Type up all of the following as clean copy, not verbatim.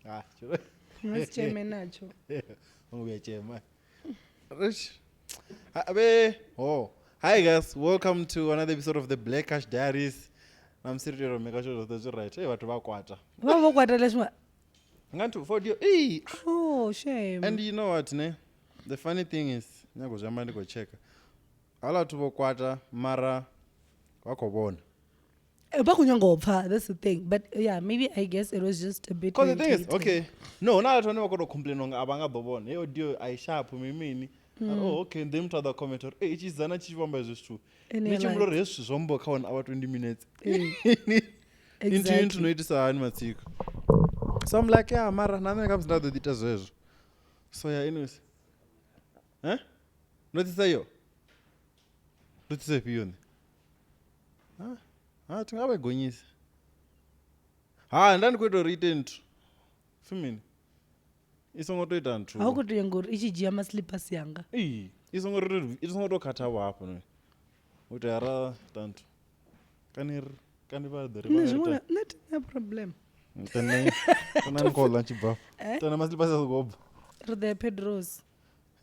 Ah, tshiro- Nga si tsheme natsho. Ngo vhuya tshema. Rich. Ha- Be oh. Hi guys, welcome to another episode of the Black Cash Diaries. I'm sitting here make sure zwoṱhe zwi right. Hey vhathu vha kwata. Vha vho kwatela tshiṅwe. Nga nthu for you. Hey. Oh, shame. And you know what ne? The funny thing is, nyago zwi amba ndi khou checka. Hala vhathu vho kwata mara vha khou vhona. Vha khou nyanga u pfa, that's the thing. But yeah, maybe I guess it was just a bit Because the thing is, irritating. okay, no, huna vhathu vhane vha khou tou complain unga a vha nga ḓo vhona. Hey audio a i sharp mi mini. Oh, okay, then muthu a ḓo comment uri, "Hey, itshi zana tshi vhamba hezwi zwithu." And Ni you're tshi humbula like, uri hezwi zwithu zwo ambiwa kha 1 hour 20 minutes. Eh, Into exactly. into no itisa hani matsiko. So I'm like, yeah, mara na nṋe khamusi nda ḓo ḓi ita zwezwo. So yeah, anyways. Eh? Ndo ḓisa iyo? Ndo ḓisa ifhio nṋe? Ha? Ha, thi nga vha i gonyisa. Ha, nda ndi khou ita uri ite nthu. Pfi mini? I songo to ita nthu. A u khou tou nyanga uri i tshi dzhia ma-slippers yanga. Ee, i songo ri i songo to khatha vho hafha no. U tea ra ita nthu. Kani ri kani vha ḓo ri Nṋe vha zwiṅwe ri nṋe thi na problem. tenda. Tenda ni khou ḽa tshi bva. Eh? Tenda ma-slippers a sokou bva. Ri ḓo ya Pedros.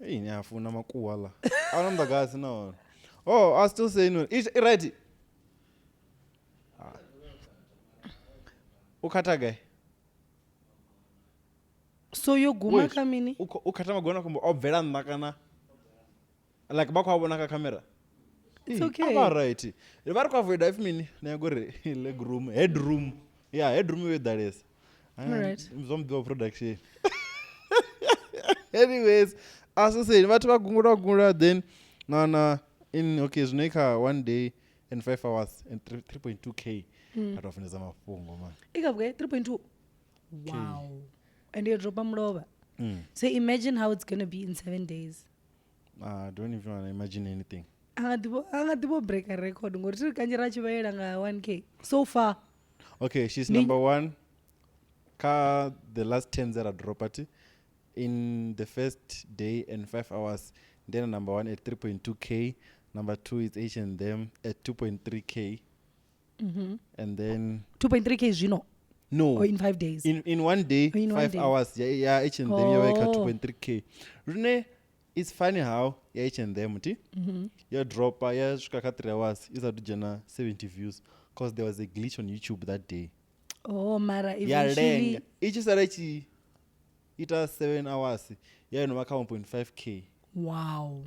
Ei, ni a funa makuwa ḽa. A huna muḓagasi nahone. Oh, I was still saying no. I right. Ah. U khatha gai? So yo guma Wait. kha mini? U khatha magona khombo o bvela nnḓa kana like vha khou a vhona kha camera. It's Ee, okay. A vha right. Vha ri khou avoida if mini ni nyaga uri leg room, head room. Yeah, head room yo ḓalesa. Alright. Zwo mbiwa production. Anyways, as I said, vhathu vha gungula gungula then na na in okay zwino i kha 1 day and 5 hours and 3.2k. Mm. A to funesa mafhungo man. I kha vhugai? 3.2. Wow. And yo dropa mulovha. Mm. So imagine how it's gonna be in 7 days. I don't even wanna imagine anything. A nga ḓi a nga ḓi vho breaker record ngori thi kanzhi ra tshi vhalela nga 1k so far. Okay, she's Ni- number 1 ka the last 10 that I drop it in the first day and 5 hours. Then number 1 at 3.2k, number 2 is H&M at 2.3k. Mhm. And then 2.3k zwino no or in 5 days. in 1 day Or in 5 one day. hours yeah yeah H&M ya vha kha Oh. 2.3k. Rune it's funny how ya H&M ti Mhm. ya dropa ya swika kha 3 hours isa to dzhena 70 views because there was a glitch on YouTube that day. Oh, mara Ya eventually lenga i tshi sala i tshi ita 7 hours ya yo no vha kha 1.5k wow.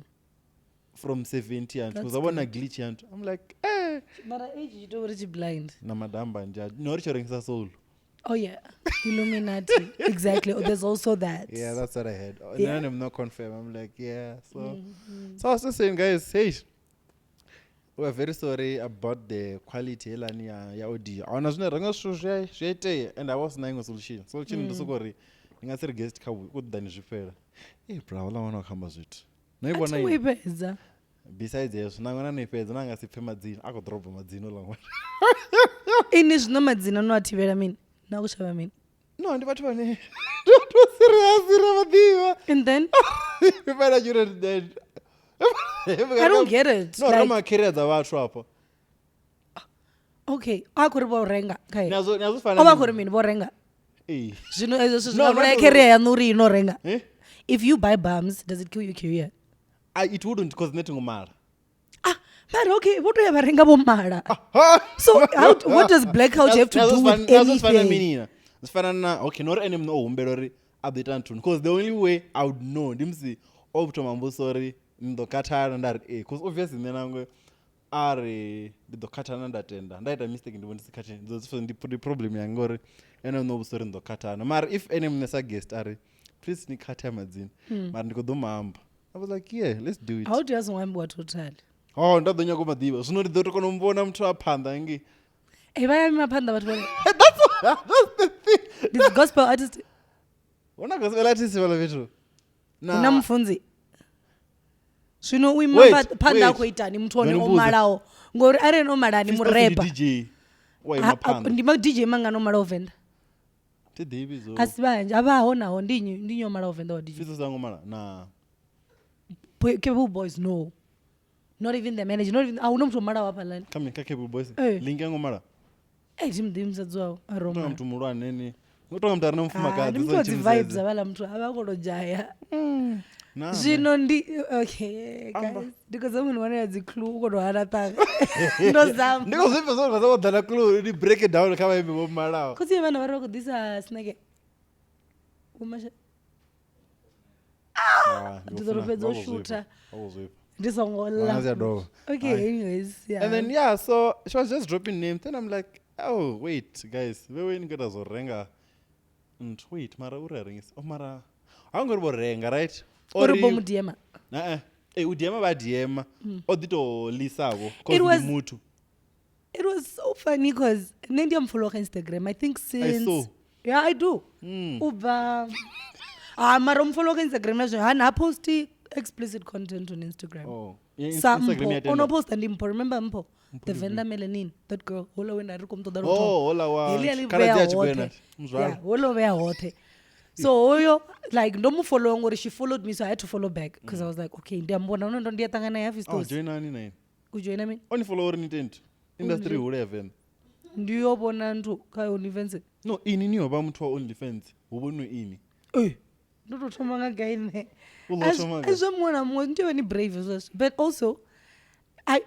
from 70 and That's because vhona glitch yantu I'm like eh Mara age tshi tou ri tshi blind. na madamba nja no ri tsho rengisa soul. Oh yeah, Illuminati. Exactly. Oh, there's also that. Yeah, that's what I heard. And Yeah. then I'm not confirm. I'm like, yeah. So, Mm-hmm. so I was just saying, guys, hey, we are very sorry about the quality helani ya ya audio. Ahuna zwine ra nga zwithu zwi zwi itea and I was na iṅwe solution. Solution ndi soko uri ndi nga si ri guest kha u ḓani zwi fhela. Eh, bra, wala wana khamba zwithu. No i A thi vhona ngo ini? i fhedza. Besides hezwo, na ṅwana no i fhedza na nga si pfe madzina, a khou ḓoroba madzina uḽa ṅwana. Ini zwino madzina no a thivhela mini? Na u shavha mini? No, ndi vhathu vhane ndi vhathu vha serious ra vha ḓivha. And then Fela tshure dead. I don't get it. No, Like, rama career dza vhathu afho. okay, a khou ri vho renga kha ye. Nazwo nazwo fana. O vha khou ri mini vho renga? Eh. Zwino ezwo zwithu zwi No, nga not vhulaya uri- career yaṋu uri ino renga. Eh? If you buy bums, does it kill your career? I, it wouldn't because nṋe thi ngo mala. Ah, mara okay, vho to ya vha renga vho mala. So how, what does black culture have to do with Nazwo zwi fana anything? mini na? Zwi fana na okay, no uri ene muṋe o humbela uri a ḓo ita nthuni because the only way I would know ndi musi o thoma mbudziso uri ni ḓo khathala nda ri eh because obviously nṋe nangwe a ri ndi ḓo khathana nda tenda nda ita mistake ndi vho ndi si khatheni ndi ḓo ndi problem yanga ngori ene muṋe o vhudzisa uri ni ḓo khathana mara if ene muṋe sa guest a ri please ni khathe madzina mara ndi khou ḓo mamba I was like yeah let's do it How do you songo ambiwa totally? oh nda ḓo nyaga u maḓivha zwino ndi ḓo to kona u muvhona muthu a phanḓa ngei Eh, vha ya ima phanḓa vhathu vha that's the thing This gospel artist huna gospel artist fhala fhethu hu na mufunzi. Zwino u ima Wait, phanḓa a wait. khou itani muthu one Ndo ni o vhudza. malaho ngori arali o mala ni Fistos ndi murepa. DJ wa ima Ha- a- phanḓa Ndi ma DJ mangana o malaho Venḓa. thi ḓivhi zwo A si vhanzhi a vhaho naho ndi nnyi ndi nnyi o malaho Venḓa wa DJ. Fistos a ngo mala na Cable Boys no. Not even the manager, not even a huna muthu o malaho hafhaḽani. kha mi kha Cable Boys Eh. link ya ngo mala Eh thi muḓivhi musadzi wawe a ro tonga mala. muthu muhulwane ni U tonga muthu a re na Ah, mufumakadzi ndi muthu so wa tshi dzi vibes musedza. havhaḽa muthu a vha khou to dzhaya. Na, Zwino ndi okay Amba. guys, ndi khou zama u ni wanela dzi clue u khou to hana ṱanga. Ndo zama. Ndi khou zwifha zwo vha ḓala clue ndi break it down kha vhaimbi vho malaho. Khotsi ya vhana vha ri vha khou ḓisa snack. Vho Masha- Ah, Ndi ḓo tou fhedza u shutha. Ndi songo Vhana ḽa. dzi a dovha. Okay, Aye. anyways, yeah. And then yeah, so she was just dropping names. Then I'm like, oh wait, guys, wewe ni khou ita zwo renga nthu. Wait, mara uri a rengisa. Oh mara ha ngori vho renga, right? Uri vho mu DM. Eh, eh, u DM vha DM. O ḓi to lisa vho cause It was- ndi muthu. It was so funny because nṋe ndi a mu follow kha Instagram. I think since saw. Yeah, I do. U bva Ah, mara u mu follow kha Instagram na zwino hani ha posti explicit content on Instagram. Oh. Yeah, Sa Instagram ya Mpho, ono tenda. posta ndi Mpho, remember Mpho? The vendor melanin, that girl, hola we nda ri khou mu ṱoḓa lwo Oh, thoma. hola wa Heḽia ḽi khaladzi vhea ya Tshigwena, hoṱhe. muzwala. Yeah, hola vhea hoṱhe. So hoyo like ndo mu follow ngori she followed me so I had to follow back because I was like okay ndi a mubona uno ndo ndi a ṱangana ya Oh, Fistos. joinani na ine. U joina mini? Oni follow uri ni tent. Industry hule ya Venḓa. Ndi yo vhona nthu kha OnlyFans. No, ini ni yo vha muthu wa OnlyFans. Hu vhonwe ini. Eh, ndo to thoma nga gai nṋe? U ḓo thoma gai? Zwa muṅwe na muṅwe ndi vha ni brave zwezwo. But also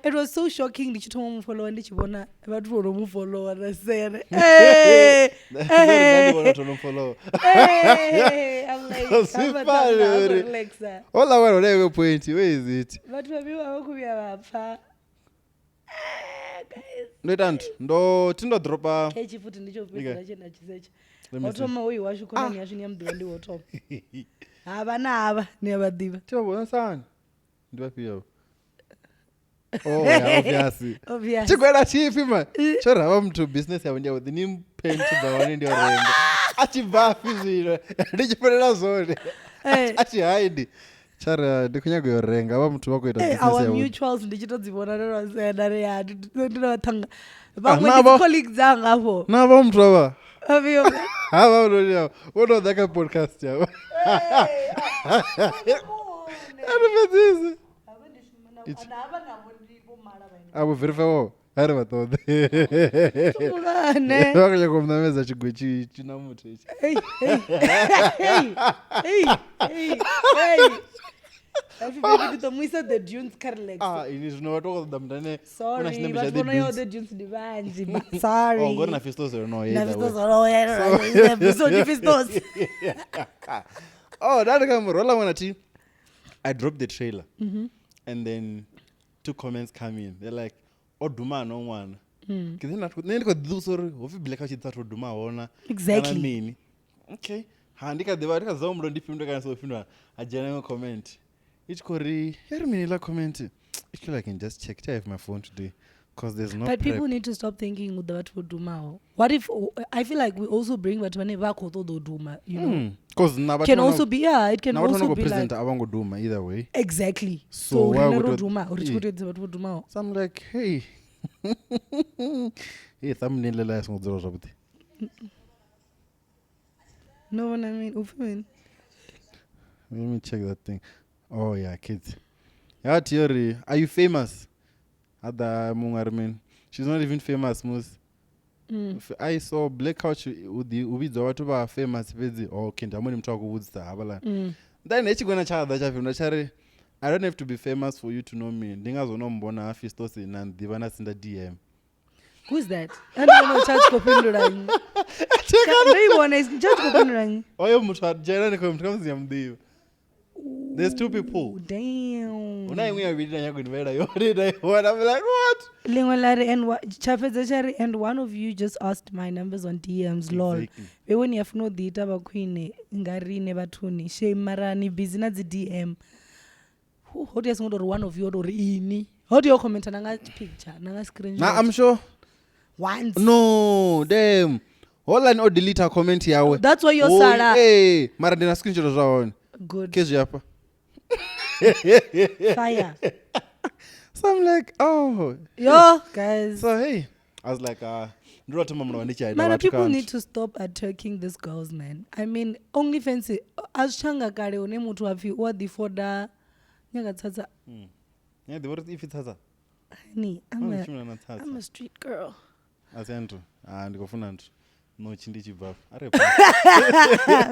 it was so shocking ndi tshi thoma u mu followa ndi tshi vhona vhathu vho no mu followa na sere. Eh, Nṋe ndi vhona vhathu vho no followa. eh, I'm like, Zwi hafha fani tanga, hafha uri- relaxa. Hola wena une iwe point, where is it? Vhathu vha vha vha khou vhuya vha pfa. Eh, guys. Ndo ita nthu, ndo thi ndo dropa Hetshi futhi ndi tsho fhedzisela Okay. tshe nda tshi setsha. Let me Ho see. thoma hoyu washu khonani yashu ni ya muḓivha ndi wo thoma. Havha na havha ni a vha ḓivha. Thi vha vhona sani. Ndi vhafhio avho? Oh, yeah, obviously. Obvious. Tshigwela tshipfi man. Tsho ri havha muthu business yavho ndi yavhuḓi ni mphe nthu dza hone ndi yo renga. A tshi bvafhi zwino ndi tshi fhelela zwone. Eh. A tshi hide. Tsha ri ah, ndi khou nyaga yo renga havha muthu vha khou ita Eh, business our yavhuḓi. mutuals ndi tshi to dzi vhona ndo no sea nda ri ya ndi na vhathannga vhaṅwe na ndi vho- dzi colleague dzanga hafho. Na vha muthu avha. Avhiyo. Havha vhononi avha. Vho no ḓa kha podcast yavho. A ri fhedzisi. A vho verify wo. A ri vha ṱoḓe. Muhulwane. Vha khou nyaga u ṋamedza tshigwe tshi tshi na muthu hetshi. Hey, hey. Hey, hey, hey, hey. Happy baby, ndi ḓo mu isa the dunes kha relax. Ah, ini zwino vhathu vha khou ṱoḓa muthu ane u na Sorry, tshinembe tsha vhathu The vho no yaho Dunes. the dunes ndi vhanzhi. Sorry. Oh, ngori na Fistos yo no Na either Fistos way. o no ya, so ndi Fistos. Oh, that kha murola ṅwana thi. I dropped the trailer. Mm-hmm. And then two comments come in. They're like, o duma no ṅwana. Mm. Ke then nṋe ndi khou ḓivhudzisa uri hopfi Black House tshi ḓo duma hona. Exactly. Kana mini. Okay. Ha ndi kha ḓivha ndi kha zwa mulo ndi fhindule kana so fhindula. Ha dzhena iṅwe comment. I tshi khou ri ya ri mini ḽa comment. Actually I can just check. I have my phone today because there's no But prep. people need to stop thinking with the vhathu vho dumaho. What if I feel like we also bring vhathu vhane vha khou ṱoḓa u duma, you know? Because na vhathu Can vha no- also be yeah, it can na vhathu vha no also khou be like present a vho ngo duma either way. exactly. So So why rine would ro it- duma uri tshi Eh. khou tea u ḓisa vhathu vho dumaho. So I'm like, hey. Hey, thumbnail ḽa ya songo dzula zwavhuḓi. No vhona mini? Upfi mini? Let me check that thing. Oh yeah, kids. Ya theory, are you famous? Ada muṅwe a ri mini? She's not even famous, mus. Mm. I saw Black Couch u ḓi u vhidzwa vhathu vha famous fhedzi. Oh, okay, ndi hamoni muthu a khou vhudzisa havhaḽani. Mm. Then hetshi gwena tsha ḓa tsha fhindula tsha ri I don't have to be famous for you to know me. Ndi ngazwo no mbona ha Fistos na nḓivha na sinda DM. Who's that? A ndi vhona tsha tshi khou fhindula nnyi. Ndo i vhona tsha tshi khou fhindula nnyi. Oyo muthu a dzhena ni khou muthu kha musi ya muḓivha. There's two people. Oh, damn. Hu na iṅwe ya vhili na nyago ni vhalela yone nda i vhona I'm like what? Lingwe la ri and tsha fhedza tsha ri and one of you just asked my numbers on DMs lol. Exactly. Vhewe ni a funa u ḓi ita vha khwine nga riṋe vhathuni shame mara ni busy na dzi DM. Ho tea songo tou ri one of you o tou ri ini. Ho tea u commenta na nga picture na nga screenshot. Na I'm sure Once. No, damn. Holani o delete comment yawe. That's why yo Oh, sala. Eh, mara ndi na screenshot zwa hone. Good. Kezwi hafha. Fire. So I'm like, oh. Yo, guys. So hey, I was like, ndi lwa thoma mulovha ndi tshi haida Mara vhathu people kha need nthu. to stop attacking these girls, man. I mean, OnlyFans a zwi tshanga kale hune muthu a pfi u a ḓifoda nyaga tsatsa. Ni a ḓivha uri ipfi tsatsa? Honey, Ah, ndi tshimbila na tsatsa. I'm a street girl. A si ya nthu. Ah, ndi khou funa nthu. Notshi ndi tshi bva afha. Are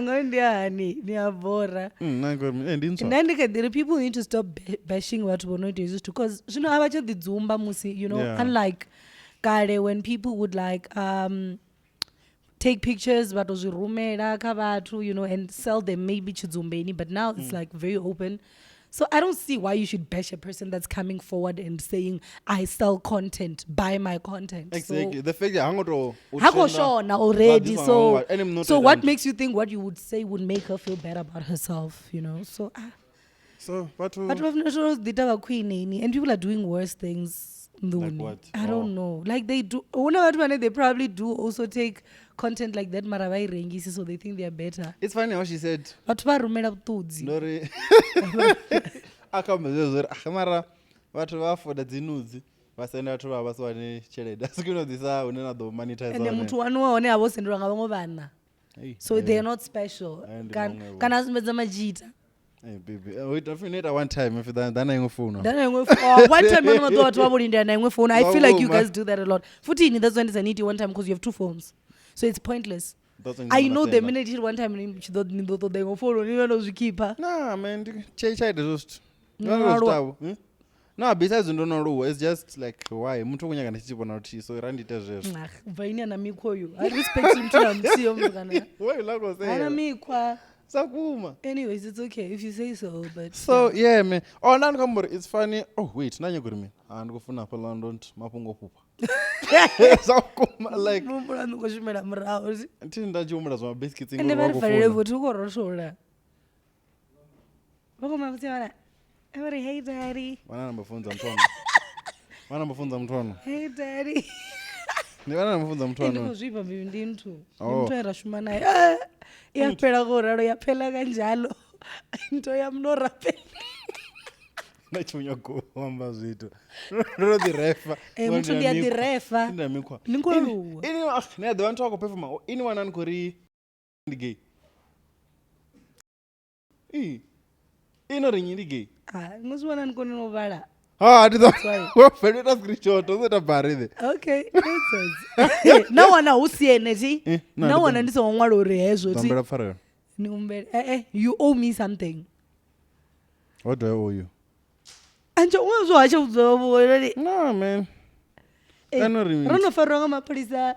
Ngo ndi hani ni a bora. Nna ngori ndi ntswa. Nṋe ndi kha ḓi ri people need to stop bashing vhathu vho no ita hezwi zwithu, cause zwino a vha tsha ḓi dzumba musi, you know. Unlike kale when people would like take pictures vha to zwi rumela kha vhathu, you know, and sell them maybe tshidzumbeni, but now it's like very open. So I don't see why you should bash a person that's coming forward and saying, I sell content, buy my content. Exactly. So, The fact that ha ngo to u ha khou trenda- shona already. Vha ḓiswa So, nga ene muṋe o so to ita what nthu. makes you think what you would say would make her feel better about herself, you know? So So vhathu vhathu vha funesa u ḓi ita vha khwine, and people are doing worse things nḓuni. Like what? I don't Oh. know. Like they do. Huna vhathu vhane they probably do also take content like that, mara vha i rengisi, so they think they are better. It's funny how she said Vhathu vha rumela vhuṱudzi. ndo ri a kha amba zwezwo uri ah mara vhathu vha afoda dzi nudes vha senda vhathu vha vha si wane tshelede a si khwine u ḓisa hune na ḓo monetize Ende hone. muthu wanu wa hone a vho sendelwa nga vhaṅwe vhana. Ei, So they are not special. Ayo ndi maṅwe-vho. Kana a sumbedza madzhita. Ei, baby. Wait, I need one time if then iṅwe phone. Then iṅwe oh, one time ano maḓuvha vhathu vha vho lindela na iṅwe phone. I feel like you Vhakuma. guys do that a lot. Futhi ini, that's when I need you one time because you have two phones. So it's pointless. That's when I you know the understand. minute you one time ni tshi ḓo ni ḓo ṱoḓa iṅwe phone ni vhe no zwi khipha. Nah, man, tsha tsha ita zwo zwithu. No No, aluwa. No, besides ndo no aluwa, it's just like why muthu u khou nyaga ndi tshi vhona luthihi so ra ndi ite zwezwo. Ah, ubva ini ana mikhwa uyu. I respect muthu na muthihi muthu kana. Why la ko Ana say? mikhwa. Sakuma. Anyways, it's okay if you say so, but So yeah, man. Oh, nda ndi khou amba uri it's funny. Oh, wait, nda nyaga uri mina. Ah, ndi khou funa hafhaḽa ndo nthu mafhungo o fhufha. Sakuma like muhumbulo waṋu u khou shumela murahu. thi nda tshi humbula zwa biscuits Ende vha ri valele vothi hu khou rothola. Vha khou mafhutsi vhana. Vha ri hey daddy. Vhana namba funza muthu wanu. Vhana namba funza muthu wanu. Hey daddy. Ndi vhana namba funza muthu Ee, ndi wanu. khou zwifha baby, ndi nthu. Ndi Oh. muthu ane ra shuma naye. Ah, i a fhela ngo ralo ya fhela kanjalo. Into ya muno rapela. Nda tshi nyago u amba zwithu. Ndo ḓi refa. Eh, muthu ndi a ḓi refa. Ndi na mikhwa. Ni khou aluwa. Ini ah, ni a ḓivha nthu a khou performa. Ini wana ni khou ri ndi gay. I. Ino ri nnyi ndi gay. Ah, ni zwi vhona ni koni no vhala. Ha, ndi ḓo. Sorry. Wa fhela ita screenshot, u ita bari the. Okay, nonsense. Na wana hu si ene thi. Eh, na, Na ndi wana ḓo- ndi songo ṅwala uri hezwo thi. Humbela pfarelo. Ni humbele. Eh, you owe me something. What do I owe you? Anje u zwo ha tsha vhudzwa vho ri. No, man. Eh, Ano ri ro no farwa nga mapholisa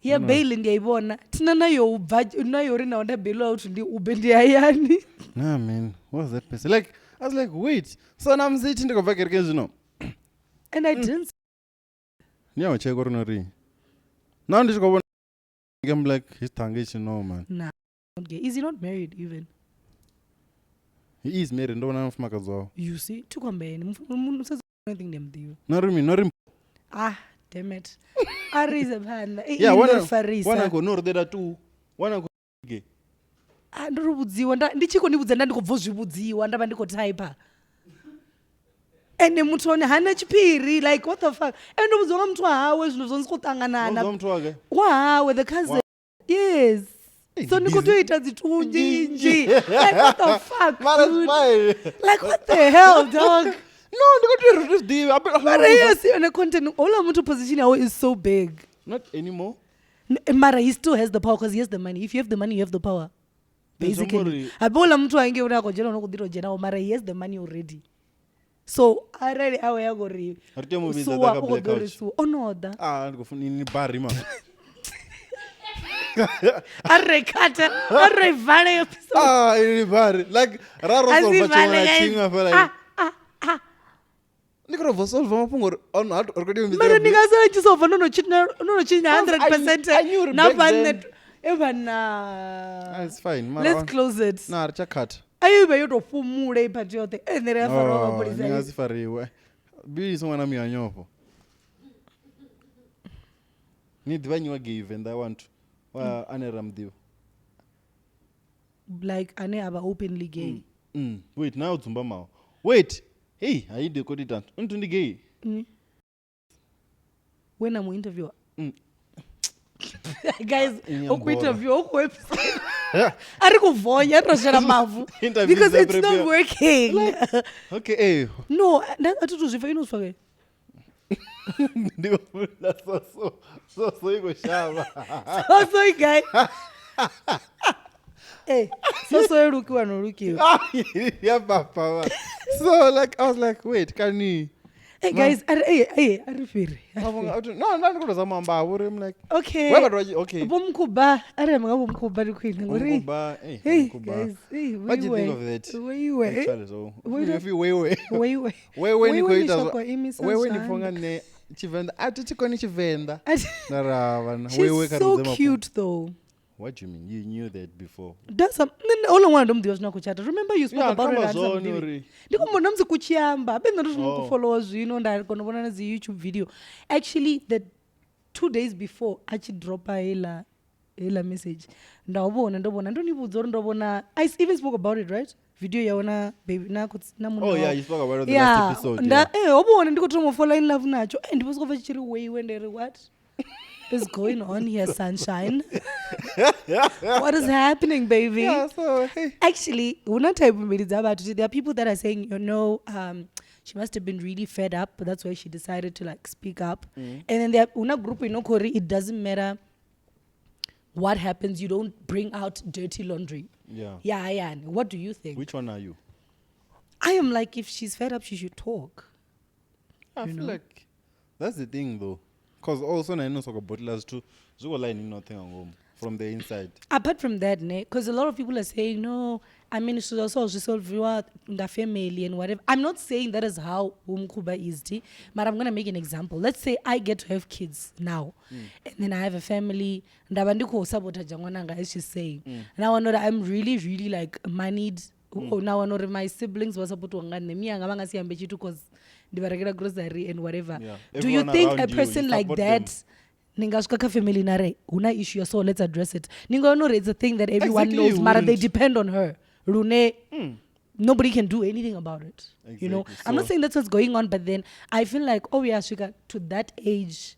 ya bail ndi a i vhona thina na yo u bva na yo uri naho nda bail out ndi ube ndi hayani. Nah, man. What was that person? Like, I was like, wait. So na musi thi ndi khou bva kerekeni zwino. And I didn't. Ni a check uri no ri. Now ndi tshi khou vhona I'm like, his tongue is no man. Nah, not gay. Is he not married even? He is married, ndo vhona mufumakadzi wawe. You see, thi khou amba ene. Musadzi I think ndi a muḓivha. No ri mi, no ri. Ah, damn it. A ri ise phanḓa. Eh, Yeah, ini ndo wana ri farisa. wana khou no ri ḓela tu. Wana khou gay. Ah, ndo ri vhudziwa nda ndi tshi khou ni vhudza nda ndi khou bva u zwi vhudziwa nda vha ndi khou typer. Ende muthu hone hana tshiphiri, like what the fuck. Ende ndo vhudziwa nga muthu wa hawe zwino zwo ndi khou ṱanganana. Muthu wake. Wa hawe the cousin. Yes. Hey, So ndi ndi khou tea u busy. ita dzi tunzhinzhi. Like what the fuck, Mara dude? it's fine. Like what the hell, dog? No, ndi khou tea uri ri zwi ḓivhe. Mara iyo si yone content. Houḽa muthu position yawe is so big. Not anymore. Mara he still has the power because he has the money. If you have the money, you have the power. There's Basically. somebody- Habe houḽa muthu hange une a khou dzhena une khou ḓi tou dzhenaho, mara he has the money already. So arali awe ya khou ri Ri tea u mu vhidza suwa, ḓa kha u khou ḓo ri blackout. suwa. O no ḓa. Ah, ndi khou funa ni bari man. A ri khata, a ri vale yo episode. Ah, ini bari. Like ra ro A si solve tshiṅwe vale, na guys. tshiṅwe hafhaḽa. Ah, ah, ah. Ndi khou tou solve mafhungo uri on ri khou tea u vhidza Mara ndi nga sala tshi solve no no tshinya, no no tshinya 100% I knew na back vha then. nṋe e vhana. Ah, it's fine. Mara Let's close it. Na ri tsha cut. Ayo vha yo tou fhumula i party yoṱhe. Eh, nṋe ri a farwa nga Oh, mapholisa. ni nga si fariwe. Bili songo na miyanyofho. Ni ḓivha nnyi wa gay Venḓa wa nthu wa ane ra muḓivha. Like ane a vha openly gay. Wait, na u dzumba maho. Wait. Hey, hayi ndi khou ita nthu. Nthu ndi gay. We na mu interviewer. Mm. Guys, Ini o ku ya interview o ku episode. A ri ku vonya ri to shela mavu. Interviews Because dza it's not prepare. working. Okay, eh. No, a thi tu zwi pfa ino zwi pfa gai? Ndi khou vhona soso, soso i khou shavha. Soso i gai? Eh, soso yo lukiwa no lukiwa. Ya papa. So like I was like, wait, kani Hey guys, are eh eh a ri fhiri. No, nda ndi khou tou zama u amba uri I'm like, Okay. why vhathu vha tshi- okay. Vho Mukhuba, arali nga Vho Mukhuba ndi khwine ngori Mukhuba, eh, Hey Mukhuba. guys, hey, What do you think of that? Weiwe. Actually, so Weiwe. if you weiwe. Weiwe. Weiwe ni khou ita ni soko imisa wewe ni zwanḓa. pfha nga nṋe Tshivenḓa a thi tshi koni Tshivenḓa. Nda ra vhana She's wewe kha ri so vhudze mafhungo. cute though. What do you mean? You knew that before. Does some nṋe ola ṅwana ndo mu ḓivha zwino a khou chata. Remember you spoke Yeah, about it ndo and amba sa zwone muḓivhi. uri- Ndi khou mbona musi ku tshi amba habe nṋe ndo thoma Oh. ku followa zwino nda kona u vhona na dzi YouTube video. Actually the 2 days before a tshi dropa heiḽa heiḽa message nda u vhona ndo vhona ndo ni vhudza uri ndo vhona I even spoke about it, right? Video yawe na baby na khotsi na munna Oh yeah, wawe. you spoke about it the Yeah, last episode. nda Yeah. eh ho vhona ndi khou thoma u fall in love natsho. Eh ndi vho sokou pfa tshi tshi ri weiwe nda ri what is going on here, sunshine? What is happening, baby? Yeah, so hey. Actually, huna type mbili dza vhathu. There are people that are saying, you know, she must have been really fed up, but that's why she decided to like speak up. And then there huna group ino khou ri it doesn't matter what happens, you don't bring out dirty laundry. Yeah. Yeah, yeah. What do you think? Which one are you? I am like, if she's fed up, she should talk. I You feel know? like that's the thing though. Because also na ino soko bottlers too. Zwi line nothing ngomu from the inside. Apart from that, ne, because a lot of people are saying, no, I mean, she's also resolviwa nga family and whatever. I'm not saying that is how Umkuba is, but I'm going to make an example. Let's say I get to have kids now, and then I have a family. Ndaba ndi khou sabotage ṅwananga, as she's saying. Now I know that I'm really, really like moneyed. Oh, now I know that my siblings were supposed to nga nṋe. Mi anga vha nga si ambe tshithu because ndi vha rengela grocery and whatever. Yeah. Do you Everyone think around a you, you person like support them. that ni nga swika kha family na re hu na issue ya so let's address it. Ni nga wana uri it's a thing that everyone Exactly, knows, you mara they wouldn't. depend on her. Lune, nobody can do anything about it. You know, Exactly. I'm not So saying that's what's going on, but then I feel like, oh yeah, she got to that age,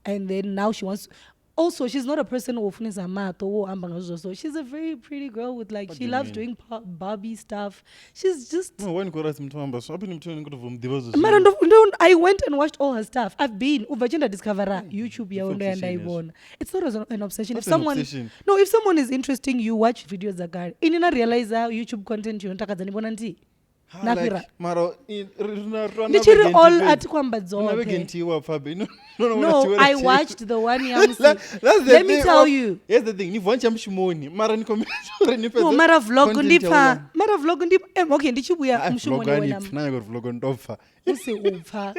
and then now she wants. Also, she's not a person who funisa mato wo amba nga zwezwo. So she's a very pretty girl with like What she do you loves mean? doing Barbie stuff. She's just. No, when kora si muthu amba so apini muthu ni kuto vhumdiwa zwo. Mara ndo, I went and watched all her stuff. I've been ubva tshi nda discovera YouTube yawe ndo ya obsession nda i vhona. It's not an obsession. If That's an someone obsession. no, if someone is interesting, you watch videos dza kale. Ini na realize YouTube content yo ntakadza ni vhona ndi. Ha, Na like, fhira. mara ri na ri na Ndi tshi ri vhege all nthihi a thi khou amba fhedzi. Ri na vhege dzoṱhe. nthihi wa pfa be. No, no, no, No, no, I watched the one ya musi. That's the Let me thing. tell Oh, you. Here's the thing. Ni vuwa ni tshiya mushumoni, mara ni khou uri ni fhedze No, mara vlog content ndi ya pfa. uḽa. Mara vlog ndi okay, ndi tshi vhuya Ah, mushumoni vlog a ni wena. pfi, na nyaga uri vlog ndo pfa. U si u pfa.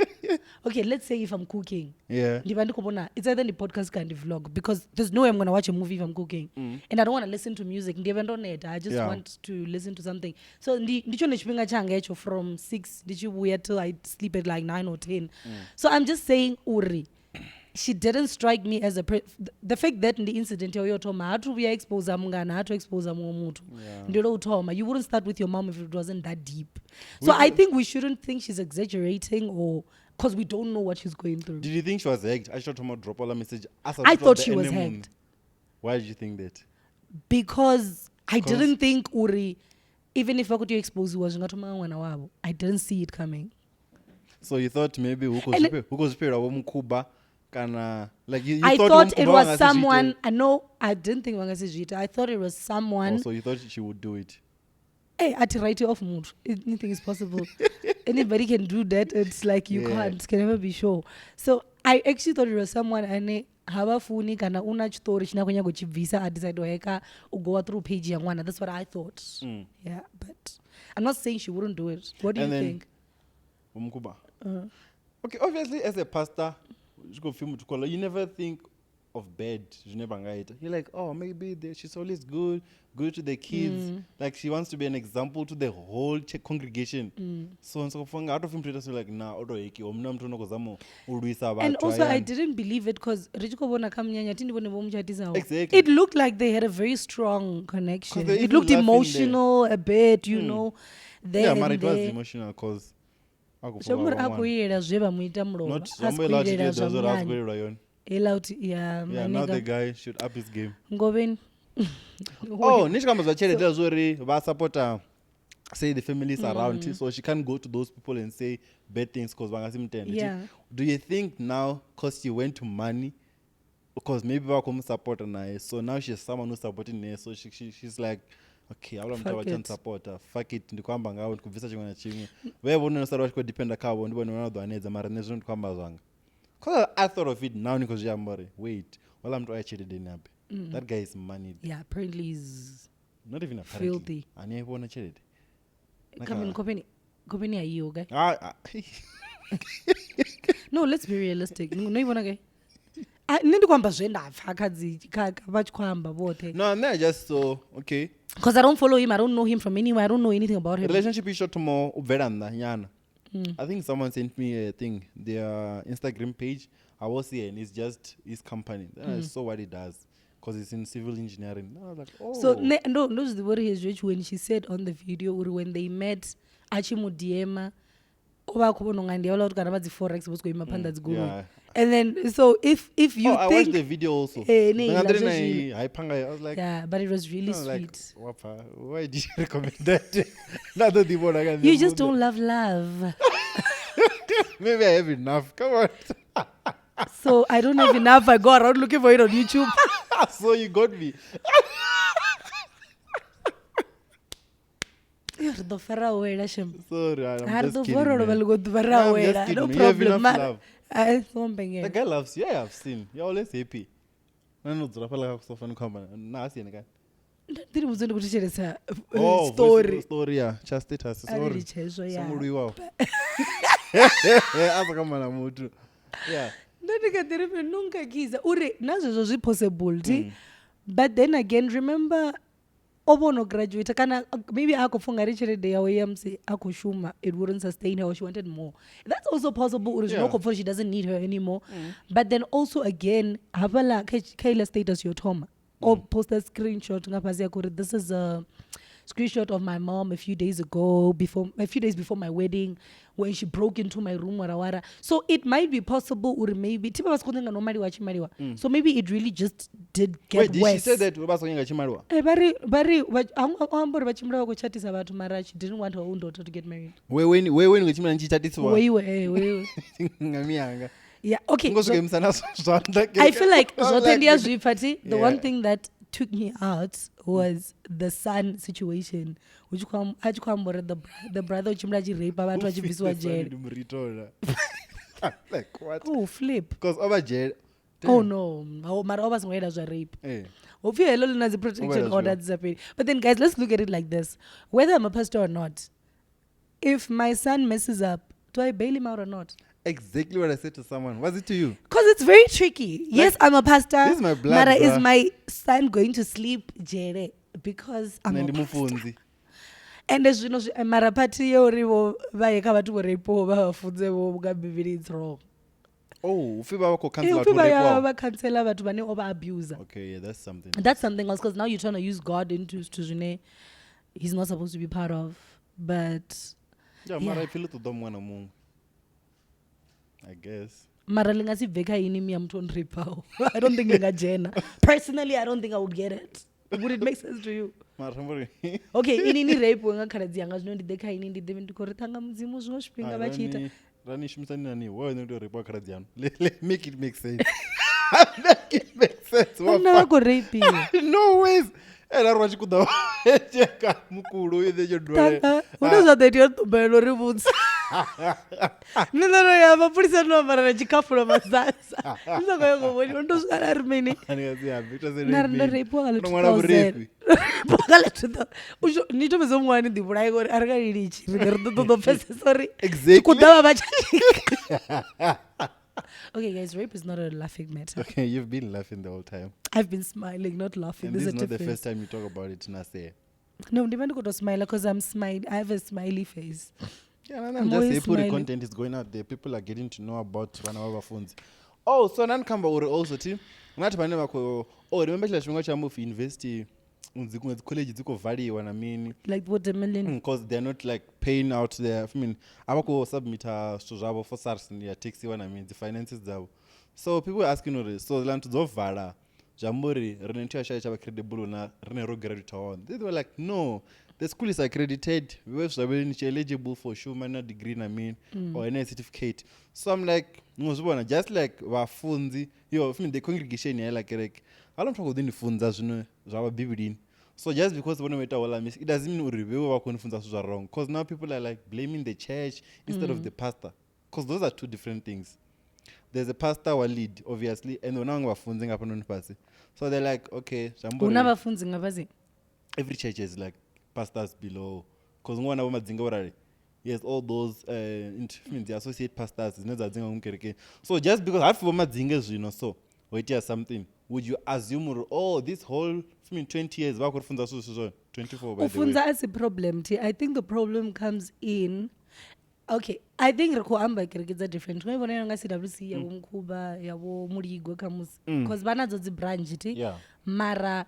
Okay, let's say if I'm cooking. Yeah. Ndi vha ndi khou vhona it's either ndi podcast kana ndi vlog because there's no way I'm going to watch a movie if I'm cooking. And I don't want to listen to music. Ndi vha ndo neta. I just Yeah. want to listen to something. So ndi tshone tshifhinga tshanga hetsho from 6 ndi tshi vhuya till I sleep at like 9 or 10. So I'm just saying uri she didn't strike me as a the fact that the incident yo thoma ha thu vhuya expose mungana ha thu expose muṅwe muthu. Yeah. Ndi lwo u thoma. You wouldn't start with your mom if it wasn't that deep. So I think we shouldn't think she's exaggerating or because we don't know what she's going through. Did you think she was hacked? I should thoma drop all a message. As I thought she was hacked. Why did you think that? Because I Because didn't think uri even if I could expose was nga thoma nga ṅwana wavho. I didn't see it coming. So you thought maybe who And could spare wa Mukhuba kana like you I thought thought it Mukhuba was wa nga si zwi ite? someone. I know I didn't think wa nga si zwi ite. I thought it was someone. Oh, so you thought she would do it. Hey, at write off mood. Anything is possible. Anybody can do that. It's like you Yeah. can't, can never be sure. So I actually thought it was someone ane hava funi kana una chitori china kunya kuchibvisa a decide heka u go through page ya ngwana. That's what I thought. Yeah, but I'm not saying she wouldn't do it. What do And you then think? Mukhuba. Okay, obviously as a pastor, you go film to call, you never think of bad. You never get. You're like, oh, maybe she's always good to the kids. Like she wants to be an example to the whole congregation. So and so for out of him, so like, nah, odo eki, omna mtu noko zamo, uluisa And bathu, also, I ayani. didn't believe it because Richiko bona kamnyanya, tindi bone bomu chatisa ho. Exactly. It looked like they had a very strong connection. They It even looked laughing there. emotional a bit, you know. There Yeah, and but it was there. emotional because Zwi amba uri a khou ilela zwe vha mu ita mulovha, Not a si zwi amba khou iḽa a tshi ilela tea zwa zwa uri a si munyanya. khou ilelwa yone. Heiḽa uthi, yeah, Yeah, now manika. the guy should up his game. Ngovheni. Oh, ni tshi khou amba zwa tshelede zwa uri vha supporta Say the family is around, so she can't go to those people and say bad things because vha nga si mutende. Yeah. Do you think now, 'cause she went to money, because maybe vha khou mu supporta naye, so now she's someone who's supporting her, so she's like, okay, havhaḽa muthu Fuck a vha tsha it. ntsapota, fuck it, ndi khou amba ngavho, ndi khou bvisa tshiṅwe na tshiṅwe. Vhe vho no sala vha tshi khou dependa khavho, ndi vhone vhane vha ḓo hanedza, mara nṋe zwino ndi khou amba zwanga. 'Cause I thought of it now, ni khou zwi amba uri wait, houḽa muthu a ya tsheledeni habe. That guy is moneyed. Yeah, apparently he's Not even apparently. filthy. Ani a i vhona tshelede. Na Come kha- in, khopeni a iyo, okay? Ah, ah. No, let's be realistic. No i vhona gai? Ah, nṋe ndi khou amba zwe nda pfa kha dzi kha vha tshi khou amba vhoṱhe. No, nṋe I just saw, okay. Because I don't follow him, I don't know him from anywhere, I don't know anything about him. Relationship i short more u bvela nnḓa nyana. I think someone sent me a thing, their Instagram page. I was here and it's just his company. Then I saw what he does because it's in civil engineering. Then I was like, oh. So ne, ndo zwi ḓivha uri hezwi when she said on the video uri when they met a tshi mu DM o vha a khou vhona unga ndi havhaḽa vhathu kana vha dzi forex vho sokou ima phanḓa dzi goloi. Yeah. And then so if you Oh, I watched think the video also. Eh, ne, Nga iḽa nḓila zwe ine I hype ngayo, I was like, Yeah, but it was really I was like, sweet. wapfa, why did you recommend that? Nda ḓo ḓi vhona nga nṋe You just muṋe. don't love love. Maybe I have enough. Come on. So I don't have enough. I go around looking for it on YouTube. So you got me. Yo, ri ḓo fara wela shem. Sorry, I'm Ha ri just ḓo kidding, vuwa ro lovha man. ḽiṅwe ḓuvha No, ra I'm just wela. kidding, No man. You have problem. enough Mara love. ai songo The mbengela. guy loves you. Yeah, I've seen. You're always happy. No, no, dzula fhaḽa kha sofa ni khou amba na asi ene kani? Ndi ri vhudze ndi khou thetshelesa Oh, story. Story, yeah. Tsha status. A ri Sorry. litshe hezwo, yeah. Songo lwiwaho. A sa kamba na muthu. Yeah. Nda ndi kha ḓi ri mini, no nkhakhisa uri na zwezwo zwi possible ti. But then again, remember o vho no graduate kana maybe a khou pfha ungari tshelede yawe ya musi a khou shuma it wouldn't sustain her or she wanted more. That's also possible uri zwino Yeah. khou pfha uri she doesn't need her anymore. But then also again hafhaḽa kha iḽa status yo thoma o posta screenshot nga fhasi ya khou ri this is a screenshot of my mom a few days ago, before a few days before my wedding, when she broke into my room, wara wara. So it might be possible or maybe tiba vha nga no maliwa tshi maliwa. So maybe it really just did get Wait, did she worse. say that vha songo nga tshimaliwa? Eh, vha ri o amba uri vha tshimbila vha khou chatisa vhathu mara she didn't want her own daughter to get married. Wewe wewe ni ngechimala nchichatisiwa. Weiwe, eh, weiwe. Nga miyanga. Yeah, okay. Ngo So, swike misana zwanḓa. I feel like I'm zwoṱhe like, ndi a zwi pfa thi. The one Yeah. thing that took me out was the son situation. Hu tshi khou a tshi khou amba uri the brother u tshimbila a tshi rape vhathu a tshi bvisiwa dzhele. Ndi muritola. Like what? Oh, flip. Because over jail. Oh no. Oh, mara o vha songo ita zwa rape. Eh. Hopefully hello ḽi na dzi protection O vha ita order dzi sa fheli. But then guys, let's look at it like this. Whether I'm a pastor or not, if my son messes up, do I bail him out or not? Exactly what I said to someone. Was it to you? Because it's very tricky. Yes, I'm a pastor. This is my blood, Mara, is bruh. my son going to sleep jele? Because I'm Nṋe a ndi pastor. mufunzi. And zwino mara party ya uri vho vha ye kha vhathu vho rapiwaho vha vha funze vho nga Bivhili, it's wrong. Oh, upfi vha vha khou Eh, cancel upfi vhathu vho vha ya rapiwaho. vha cancela vhathu vhane o vha abuser. Okay, yeah, that's something. That's something else, because now you're trying to use God into zwithu zwine he's not supposed to be part of. But Yeah, mara yeah. ipfi ḽi ṱoḓa muṅwe na muṅwe. I guess. Mara ḽi nga si bve kha ini miya muthu o nrapaho. I don't think ḽi nga dzhena. Personally, I don't think I would get it. Would it make sense to you? Mara thamba uri Okay, ini ni rape nga khaladzi yanga zwino ndi ḓe kha ini ndi ḓe ndi khou ri ṱhanga mudzimu zwiṅwe zwifhinga vha tshi ita. Rani shumisa ni nani? Why no rape khaladzi yanu? Make it make sense. Make it make sense. What Vhanna vha khou rapiwa. No ways. Eh, ra ri wa tshi kuḓa tsheka mukulu i ḓe tsho dwale. Ṱhanga hune zwa ḓo itea ṱumbelo ri vhudze. Nṋe ndo no ya mapholisa no ambara na tshikhafulo masasa. Ndi sa khou ya ngo vhoniwa ndo swika nda ri mini. Ani nga si ambe, ita se Nda ri ndo mini. rapiwa nga ḽa Ndo ṅwala 2000. vhurifhi. Rapiwa nga ḽa 2000. Ni to fhedza ṅwaha ni ḓi vhulaye ngori a ri nga lilitshi ri ḓo ṱoḓa u pfesesa uri Exactly. kuḓa vha vha tshi. Okay, guys, rape is not a laughing matter. Okay, you've been laughing the whole time. I've been smiling, not laughing. And There's this a is not the difference. first time you talk about it, Nase. No, ndi vha ndi khou tou smile because I'm smiling. I have a smiley face. Yeah, and I'm I'm just always happy the smiling. content is going out there. People are getting to know about vana vha vhafunzi. Oh, so nani khamba uri also ti ngathi vhane vha khou, oh, remember tshila tshifhinga tsha mufi university dziṅwe dzi college dzi khou valiwa na mini Like watermelon. Because they're not like paying out their, I mean, a vha khou submita zwithu zwavho for SARS ya taxiwa na mini dzi finances dzavho. So people are asking uri so ḽa nthu dzo vala. Zwi amba uri rine nthu yashu a i tsha vha credible na rine ro graduate hone. They were like, no, the school is accredited. We zwa vhe ni eligible for shuma na degree na mini or any certificate. So I'm like, no zwi vhona just like vhafunzi yo I mean the congregation ya la kereke. Hala muthu a khou ḓi ni funza zwino zwa vha bivhilini. So just because vhone vho ita hola miss, it doesn't mean uri vhe vha khou ni funza zwithu zwa wrong. Because now people are like blaming the church instead of the pastor. Because those are two different things. There's a pastor wa lead obviously and huna vhaṅwe vhafunzi nga hafhanoni fhasi. So they're like, okay, zwi amba hu na uri vhafunzi nga fhasi every church has like pastors below. Because ngwana vho madzinga vho yes, all those means the associate pastors dzine dza dzinga ngomu kerekeni. So just because hafi vho madzinge zwino so ho itea something, would you assume uri oh this whole I mean 20 years vha khou ri funza zwithu zwi zwone 24 by u the way. funza a si problem thi. I think the problem comes in, okay, I think ri khou amba kereke dza different. Nga vhona nga CWC ya vho Mukhuba ya vho Muligwe khamusi because vha nadzo dzi branch thi. Yeah. Mara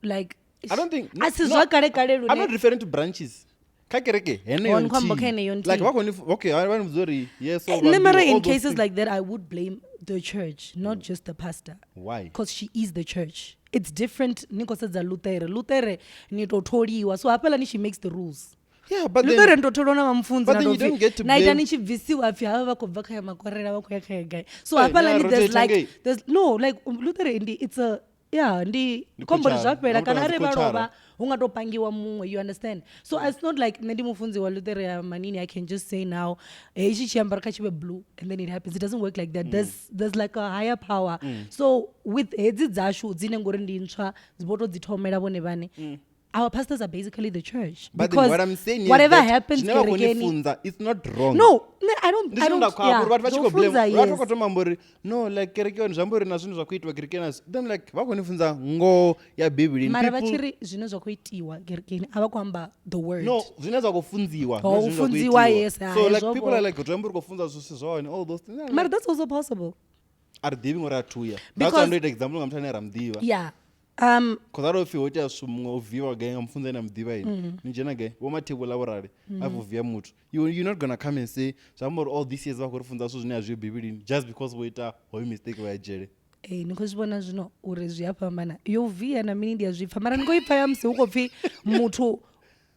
like I don't think a si no, zwa kale kale I'm not lune referring to branches. Kha kereke heneyo Oh, ni khou amba nthihi. kha heneyo Like nthihi. vha khou ni okay, vha ni vhudza uri yes so Nṋe mara vha in all those cases things. like that I would blame the church, not just the pastor. Why? Because she is the church. It's different ni khou sedza Lutere. Lutere ni tou tholiwa. So hafhaḽani she makes the rules. Yeah, but Lutere then ni tou tholiwa na vha mufunzi but na then tou you don't pfi get to na ita blame ni tshi bvisiwa pfi havha vha khou bva kha ya makorela vha khou ya kha ya gai. So Hey, hafhaḽani na there's rotate like ngei. there's no like Lutere ndi it's a yeah ndi Ndi khombori coachara. zwa fhela Nga kana muthu arali vha coachara. lovha hu nga to pangiwa muṅwe, you understand? So it's not like nṋe ndi mufunzi wa Lutere ya Manini, I can just say now hetshi tshiambaro kha tshi vhe blue and then it happens. It doesn't work like that. There's like a higher power. So with hedzi dzashu dzine ngori ndi ntswa vho to dzi thomela vhone vhane, our pastors are basically the church. But then because what I'm saying is whatever that happens zwine vha khou ni kerekeni funza, it's not wrong. No, nṋe I don't, Ndi I zwine don't, nda khou amba yeah, uri vhathu vha tshi zwo khou blame funza, vhathu vha yes. khou thoma amba uri no like kereke yone zwi amba uri na zwine zwa khou itiwa kerekeni a then like vha khou ni funza ngoho ya bivhilini. Mara vha People- tshi ri zwine zwa khou itiwa kerekeni a vha khou amba the word. No, zwine zwa khou funziwa, Oh, not zwine zwa khou funziwa, itiwa. yes, So hai, like zwo people are vho. like zwi amba uri khou funza zwithu si zwone all those things. Mara that's also possible. A ri ḓivhi ngori a thuya. That's why Because ndo ita example nga muthu ane ra muḓivha. Yeah. Cause arali upfi ho itea zwithu muṅwe o viwa gai nga mufunzi ane a muḓivha ini. Ni dzhena gai vho Mathebula vho rali a bvo via muthu. You're not gonna come and say zwi amba uri all these years vha khou ri funza zwithu zwine a zwiho bivhilini just because vho ita hoyo mistake vha ya dzhele. Ee, ni khou zwi vhona zwino uri zwi a fhambana. Yo via na mini ndi a zwi pfa mara ni khou i pfa ya musi hu khou pfi muthu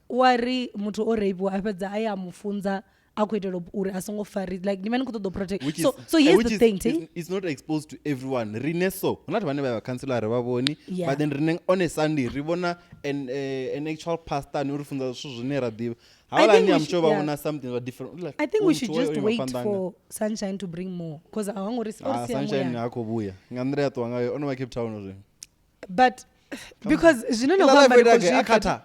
wa ri muthu o rapiwa a fhedza a ya a mufunza a khou itela uri a songo fari like ni vha ni khou ṱoḓa u protect. Which is, So so here's which the is, thing, thi? It's not exposed to everyone. Rine so huna vhathu vhane vha ya vha councillor ri vha vhoni Yeah. but then rine on a Sunday ri vhona an actual pastor ane uri funza zwithu zwine ra ḓivha. I Havhaḽa think ni we I'm sure should, vha yeah. vhona something zwa different. Like, I think we should muthu just o ima wait phanḓa hanga. for Sunshine to bring more because I want to Ah, Sunshine ha khou vhuya nga nḓila ya ṱuwa ngayo o no vha Cape Town zwino. But because zwino Iḽa no life khou amba o ndi ita khou gai? zwi A pfa. khatha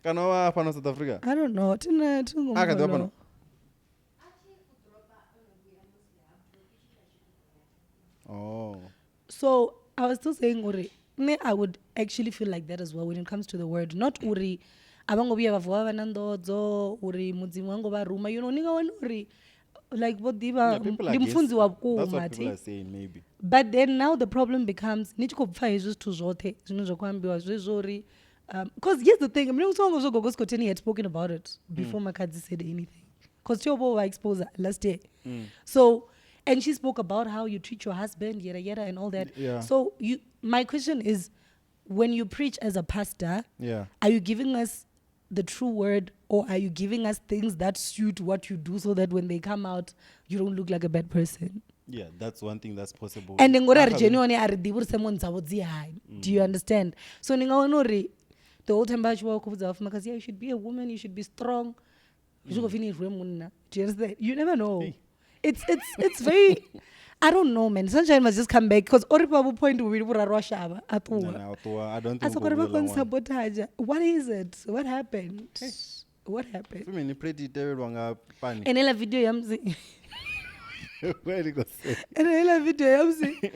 kana o vha fhano South Africa? I don't know. Tina thi ngo A kha ḓi vha mu fhano? Oh. So I was still saying uri nṋe I would actually feel like that as well when it comes to the word. Not uri a vha ngo vhuya vha vuwa vha na nḓodzo uri mudzimu wa ngo vha ruma, you know, ni nga wana uri like vho ḓivha Yeah, people are ndi mufunzi wa guessing. That's vhukuma what people thi. are saying maybe. But then now the problem becomes ni tshi khou pfa hezwi zwithu zwoṱhe zwine zwa khou ambiwa zwezwo uri because here's the thing, mina songo zwo Gogo Skhotheni had spoken about it before Makhadzi said anything because Tio Bo exposed last year. So and she spoke about how you treat your husband, yada yada and all that. Yeah. So you, my question is, when you preach as a pastor, Yeah. are you giving us the true word or are you giving us things that suit what you do so that when they come out you don't look like a bad person? Yeah, that's one thing that's possible. And ngori a ri After dzheni hone a ri ḓivhi uri sermon dzavho dzi hani. Do you understand? So ni nga wana uri the whole time vha tshi vha khou vhudza vhafumakadzi, yeah, you should be a woman, you should be strong, zwi khou pfi ni rwe munna. Do you understand? You never know. Hey. It's very, I don't know, man. Sunshine must just come back because ori pa point vhuvhili vhuraru a shavha a ṱuwa. No, no, I don't A think soko ri vha we'll khou sabotage. What is it? What happened? What happened? Mini plate i tevhelwa nga pani. Ene la video ya musi Where it goes. ene heiḽa video ya musi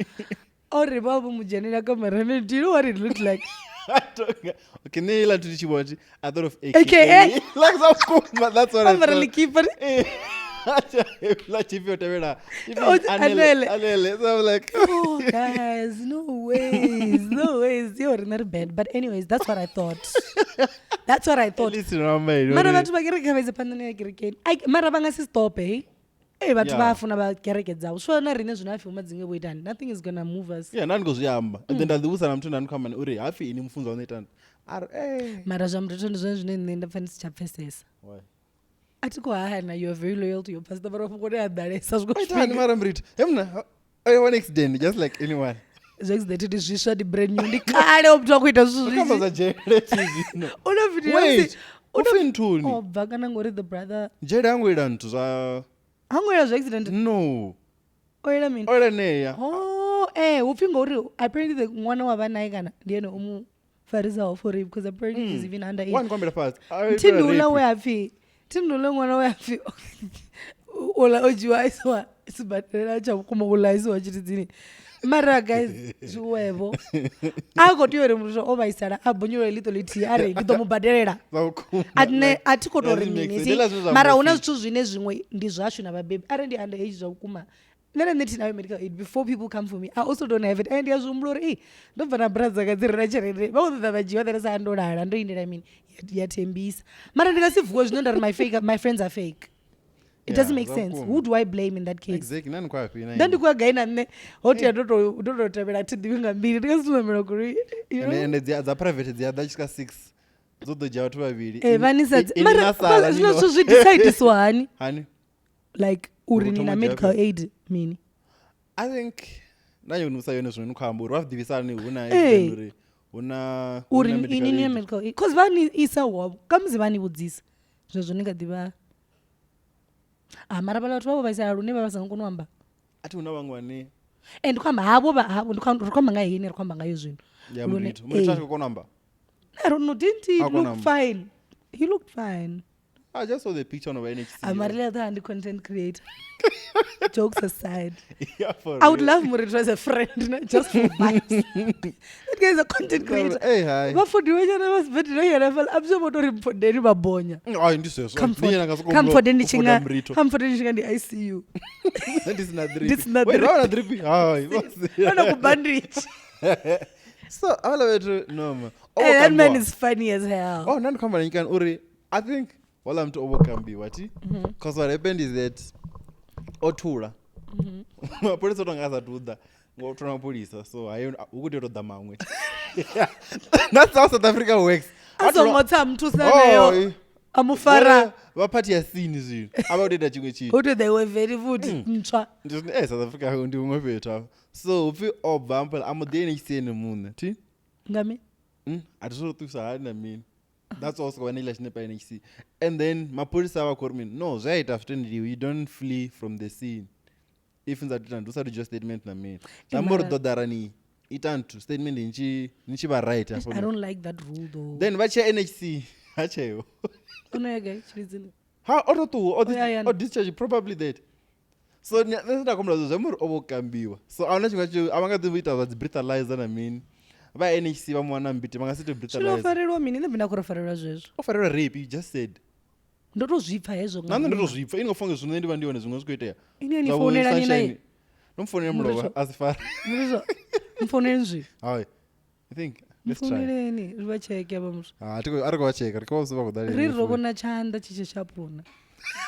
ori vha vho mu dzhenela kamarani. Do you know what it looked like? I don't. Okay, nṋe heiḽa nthu ndi tshi vhona, I thought of AKA. AKA. Like zwa vhukuma, that's what I Ambara thought. ḽikipa. Heiḽa tshifhio tevhela. Oh, Anele. Anele. So I'm like, Oh, guys, no ways, no ways. Yo, ri bad. But anyways, that's what I thought. That's what I at thought. least you know, Mara vhathu vha kereke vha ise phanḓa na ya kerekeni. Ai, mara vha nga si stope, hey? Ee, vhathu Yeah. vha a funa vha kereke dzavho. So na riṋe zwino hapfi Vho Madzinge vho itani, nothing is gonna move us. Yeah, nda ndi khou zwi amba. And then nda ḓi vhudzisa na muthu nda ndi khou amba nae uri hapfi ini mufunzi waṋu itani, a ri eh. Mara zwa muthetho ndi zwone zwine nṋe nda pfa ndi si tsha pfesesa. Why? A thi khou hana, you are very loyal to your pastor, mara mafhungo one a ḓalesa zwi O itani mara mritho he mna, I want accident just like anyone. Zwa accident ndi zwiswa, ndi brand new, ndi kale o muthu a khou ita zwithu Zwi khamba zwinzhi. zwa dzhele thi zwino. Una video Wait, musi- una- upfi nthuni? O bva kana ngori the brother Dzhele hango ila nthu zwa ha ngo ila zwa accident. No. O ila mini? O ila neya. Oh, eh, upfi ngori apparently the ṅwana wa vha nae kana ndi ene o mu farisaho for rape, because apparently he's even under age. Wa ni kwambela fhasi. A Thi itelwa ndi uḽa rape. we apfi, thi ndi uḽa ṅwana we apfi uḽa o dzhiwa a isiwa sibadela tsha vhukuma, uḽa a isiwa tshitidzini. Mara guys, zwiwevho a khou tea uri muthu o vhaisala a bonyolole ḽiṱo ḽithihi a ri ndi ḓo mu badelela. Zwa vhukuma. A nṋe Like, a thi khou tou ri doesn't make mini sense. si, Ndi ḽa zwine zwa mara hu na amba zwithu zwine zwiṅwe ndi zwashu na vhabebi arali ndi under age zwa vhukuma. Nṋe na nṋe thi nayo medical aid, before people come for me, I also don't have it. And ndi a zwi humbula uri ei, ndo bva na bra dzanga dzi re na tshelede, vha khou ṱoḓa vha dzhiwa ḓalesa a ndo lala ndo lindela mini ya thembisa. Mara ndi nga si vuwe zwino nda ri my friends are fake. It doesn't Yeah, make sense. zwa Who vhukuma. do I blame in that case? Exactly, nani kwa fhi na Nda ndi khou ya gai na nṋe ho tea ndo tou ndo tou tevhela thi ḓivhi nga mbili ndi nga si tou namela goloi, you Ende know? ende dzi dza private dzi a ḓa tshi swika 6 dzo ḓo dzhia vhathu vhavhili. Eh, vha ni sa Ini mara na sala zwino ni zwithu zwi decidisiwa hani? Hani? Like uri Uri ni thoma na u dzhia medical fhio? aid mini? I think nda nyaka u yone zwino ni khou amba uri vha ḓivhisa hani hu na Eh. accident uri hu na hu Uri na medical ini ni na aid. medical aid, cause vha ni isa wavho kamusi vha ni vhudzisa zwezwo ni kha ḓivha. Ah, mara vhaḽa vhathu vha vho vhaisala lune vha vha sa nga koni u amba. A thi hu na vhaṅwe vhane Eh, ndi khou amba havho vha havho, ndi khou ri khou amba nga heyi ine ri khou amba ngayo zwino. ya Lune- mritho. Mritho a eh. tshi khou kona u amba. I don't know, didn't he A kona look amba. fine? He looked fine. I just saw the picture on NHC. I'm a really other content creator. Jokes aside. Yeah, for I would real. love Murito as a friend, not just for vibes. That guy is a content creator. Hey, hi. Vhafundiwa nyana vha sibadela nyana fhaḽa, I'm sure vho tou ri mpfodeni vha bonya. Ai ndi zwezwo. Comfort, Ndi yena nga soko comfort ndi u tshi foda nga mritho. comfort ndi tshi nga ndi ICU. Ndi sina drip. Ndi sina Wait, drip. vha na drip? Hai. Vha na ku bandage. So, avala vhethu no ma. Hey, that man is funny as hell. Oh, nda ndi khou amba na nnyi kani uri I think wala muthu o vho kambiwa thi. Cause what happened is that o thula. Mapholisa o tonga a sathu ḓa ngo thula mapholisa, so hayo hu khou tea u tou ḓa maṅwe. That's how South Africa works. A songo tsa muthusa Oh, nayo. A mu fara. Vha party ya scene zwino. A vha u tou ita tshiṅwe tshithu. Hu to they were very futhi ntswa. Ndi zwine eh South Africa ndi huṅwe fhethu hafha. So upfi o bva hafhaḽa a mu ḓi NHC ene muṋe thi. Nga mini? A thi zwo ṱuwisa hani na mini. That's also when iḽa tshinepa NHC. And then mapholisa vha khou ri mini? No, zwi a ita zwi tendeliwi. You don't flee from the scene. If ndza ita ndi usathu dzhia statement na mini. Zwi amba uri mara- ḓo ḓa ra ni ita nthu statement ni tshi ni tshi vha right hafho. I don't like that rule though. Then vha tshiya NHC ha tsheo. Ono ya gai tshilidzini? Ha o to ṱuwa o O ya hayani. o discharge probably that. So nṋe nda khombela zwa uri o vho kambiwa. So a huna tshiṅwe tshithu a vha nga ḓi ita zwa dzi breathalyzer na mini. Vha NHC vha mu wana mbiti vha nga si to Zwino o breathalyzer. farelwa mini? Nṋe nda khou ri farelwa zwezwo. O farelwa rape, you just said. Ndo to zwi pfa hezwo nga Na nṋe ndo to ngomu. zwi pfa, ini ngo funga zwino nṋe ndi vha ndi hone zwiṅwe zwi khou itea. Ini ani Zwa vho founelani naye? Sunshine. Ndo mufounela mulovha Muritsho. a si fare. Muritsho, mufouneleni zwi. Hai. I think let's try. Mufouneleni ri vha tsheke avha muthu. Ah, tiko ari kwa cheka, ri khou vha vha khou ḓa Ri ro vhona tshanḓa tshi tshe tsha puna.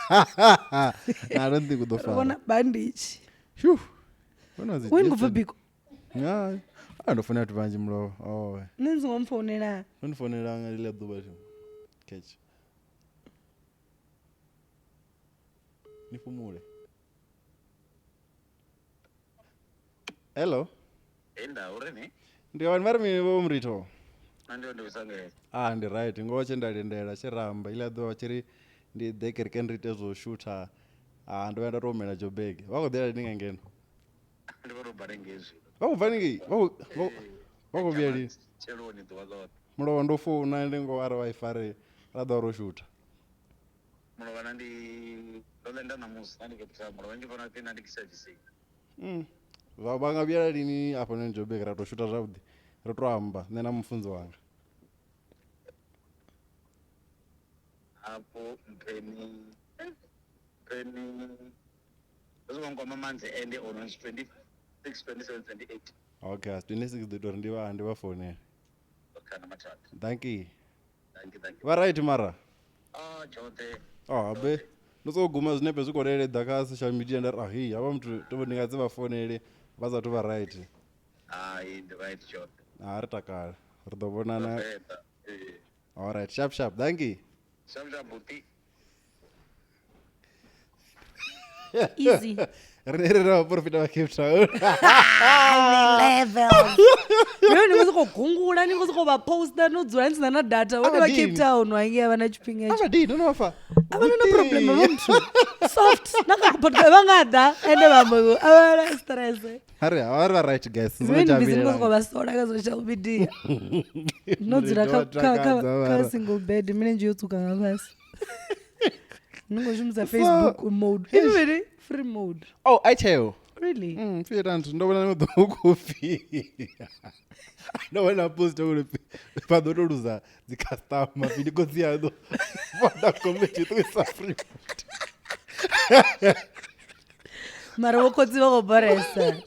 I don't think u ḓo Ro fara. vhona bandage. Phew. When was it? When ngobva Yesterday? biko? Hai. Ah, ndo founela vhathu vhanzhi mulovha. Oh. Nṋe ndi songo mufounela. Ndo ndi founela nga ḽiḽa ḓuvha thi. Catch. Ni fhumule. Hello. Enda uri ni? Ndi hone vha ri mini vho Murito? Nṋe ndi ndi usangele. Ah, ndi right. Ngoho tshe nda lindela tshi ramba iḽa ḓuvha tshi ri ndi ḓe kerekeni ri ite zwo shutha. Ah, ndo vhuya nda to humela Joburg. Vha khou ḓela lini nga ngeno? Ndi vho tou bva ngei zwino. Vha khou bva ningei? Vha khou vhuya lini? Tsheloni ḓuvha ḽoṱhe. Mulovha ndo founa ndi ngoho arali wa i fare ra ḓo ro shutha. Mulovha na ndi ndo lenda ṋamusi na ndi Cape Town. Mulovha ndi vhona pfi na ndi servicing. Vha vha nga vhuyela lini hafhanoni Joburg ra to shutha zwavhuḓi. Ri to amba nṋe na mufunzi wanga. Afho mpheni mpheni hezwi vha nkwama manzi ende ono 26 27 28 Okay, 26 ḓo ita uri ndi vha ndi vha founele. kana mathada. Thank you. Thank you, thank you. Vha right mara? Ah, tshoṱhe. Oh, abe. Ndo soko guma zwinepe zwi khou leleḓa kha social media nda ri ahi havha muthu to ndi nga dzi vha founele vha sathu vha right. Hai, ndi right tshoṱhe. Ha ri takala. Ri ḓo vhonana. Vhavenḓa, ee. All right, sharp sharp. Thank you. Sharp sharp buti. Easy. Rine ri ra vhaporofita vha Cape Town. Level. Yo ni khou sokou gungula, ni khou sokou vha poster no dzula ni sina na data. Vhone vha Cape Aberdeen. Town wa ngei a vha na tshifhinga hetsho. Aberdeen, no no fa. A vha na problem vha muthu. Soft. Na kha podcast vha nga ḓa ende vha amba uri a vha na stress. Hari, hari vha right guys. Zwi ni busy ni khou sokou vha sola kha social media. No dzula kha single bed milenzhe yo tsuka nga fhasi. Ni khou shumisa Facebook mode. Even free mode. Oh, I tell. Really? Fira nthu ndo vhona ḓo kofi. Ndo vhona post uri vha ḓo to luza dzi customer fini khotsi ya ḓo vhona comment ṱuwisa free. Mara vho khotsi vha khou boresa.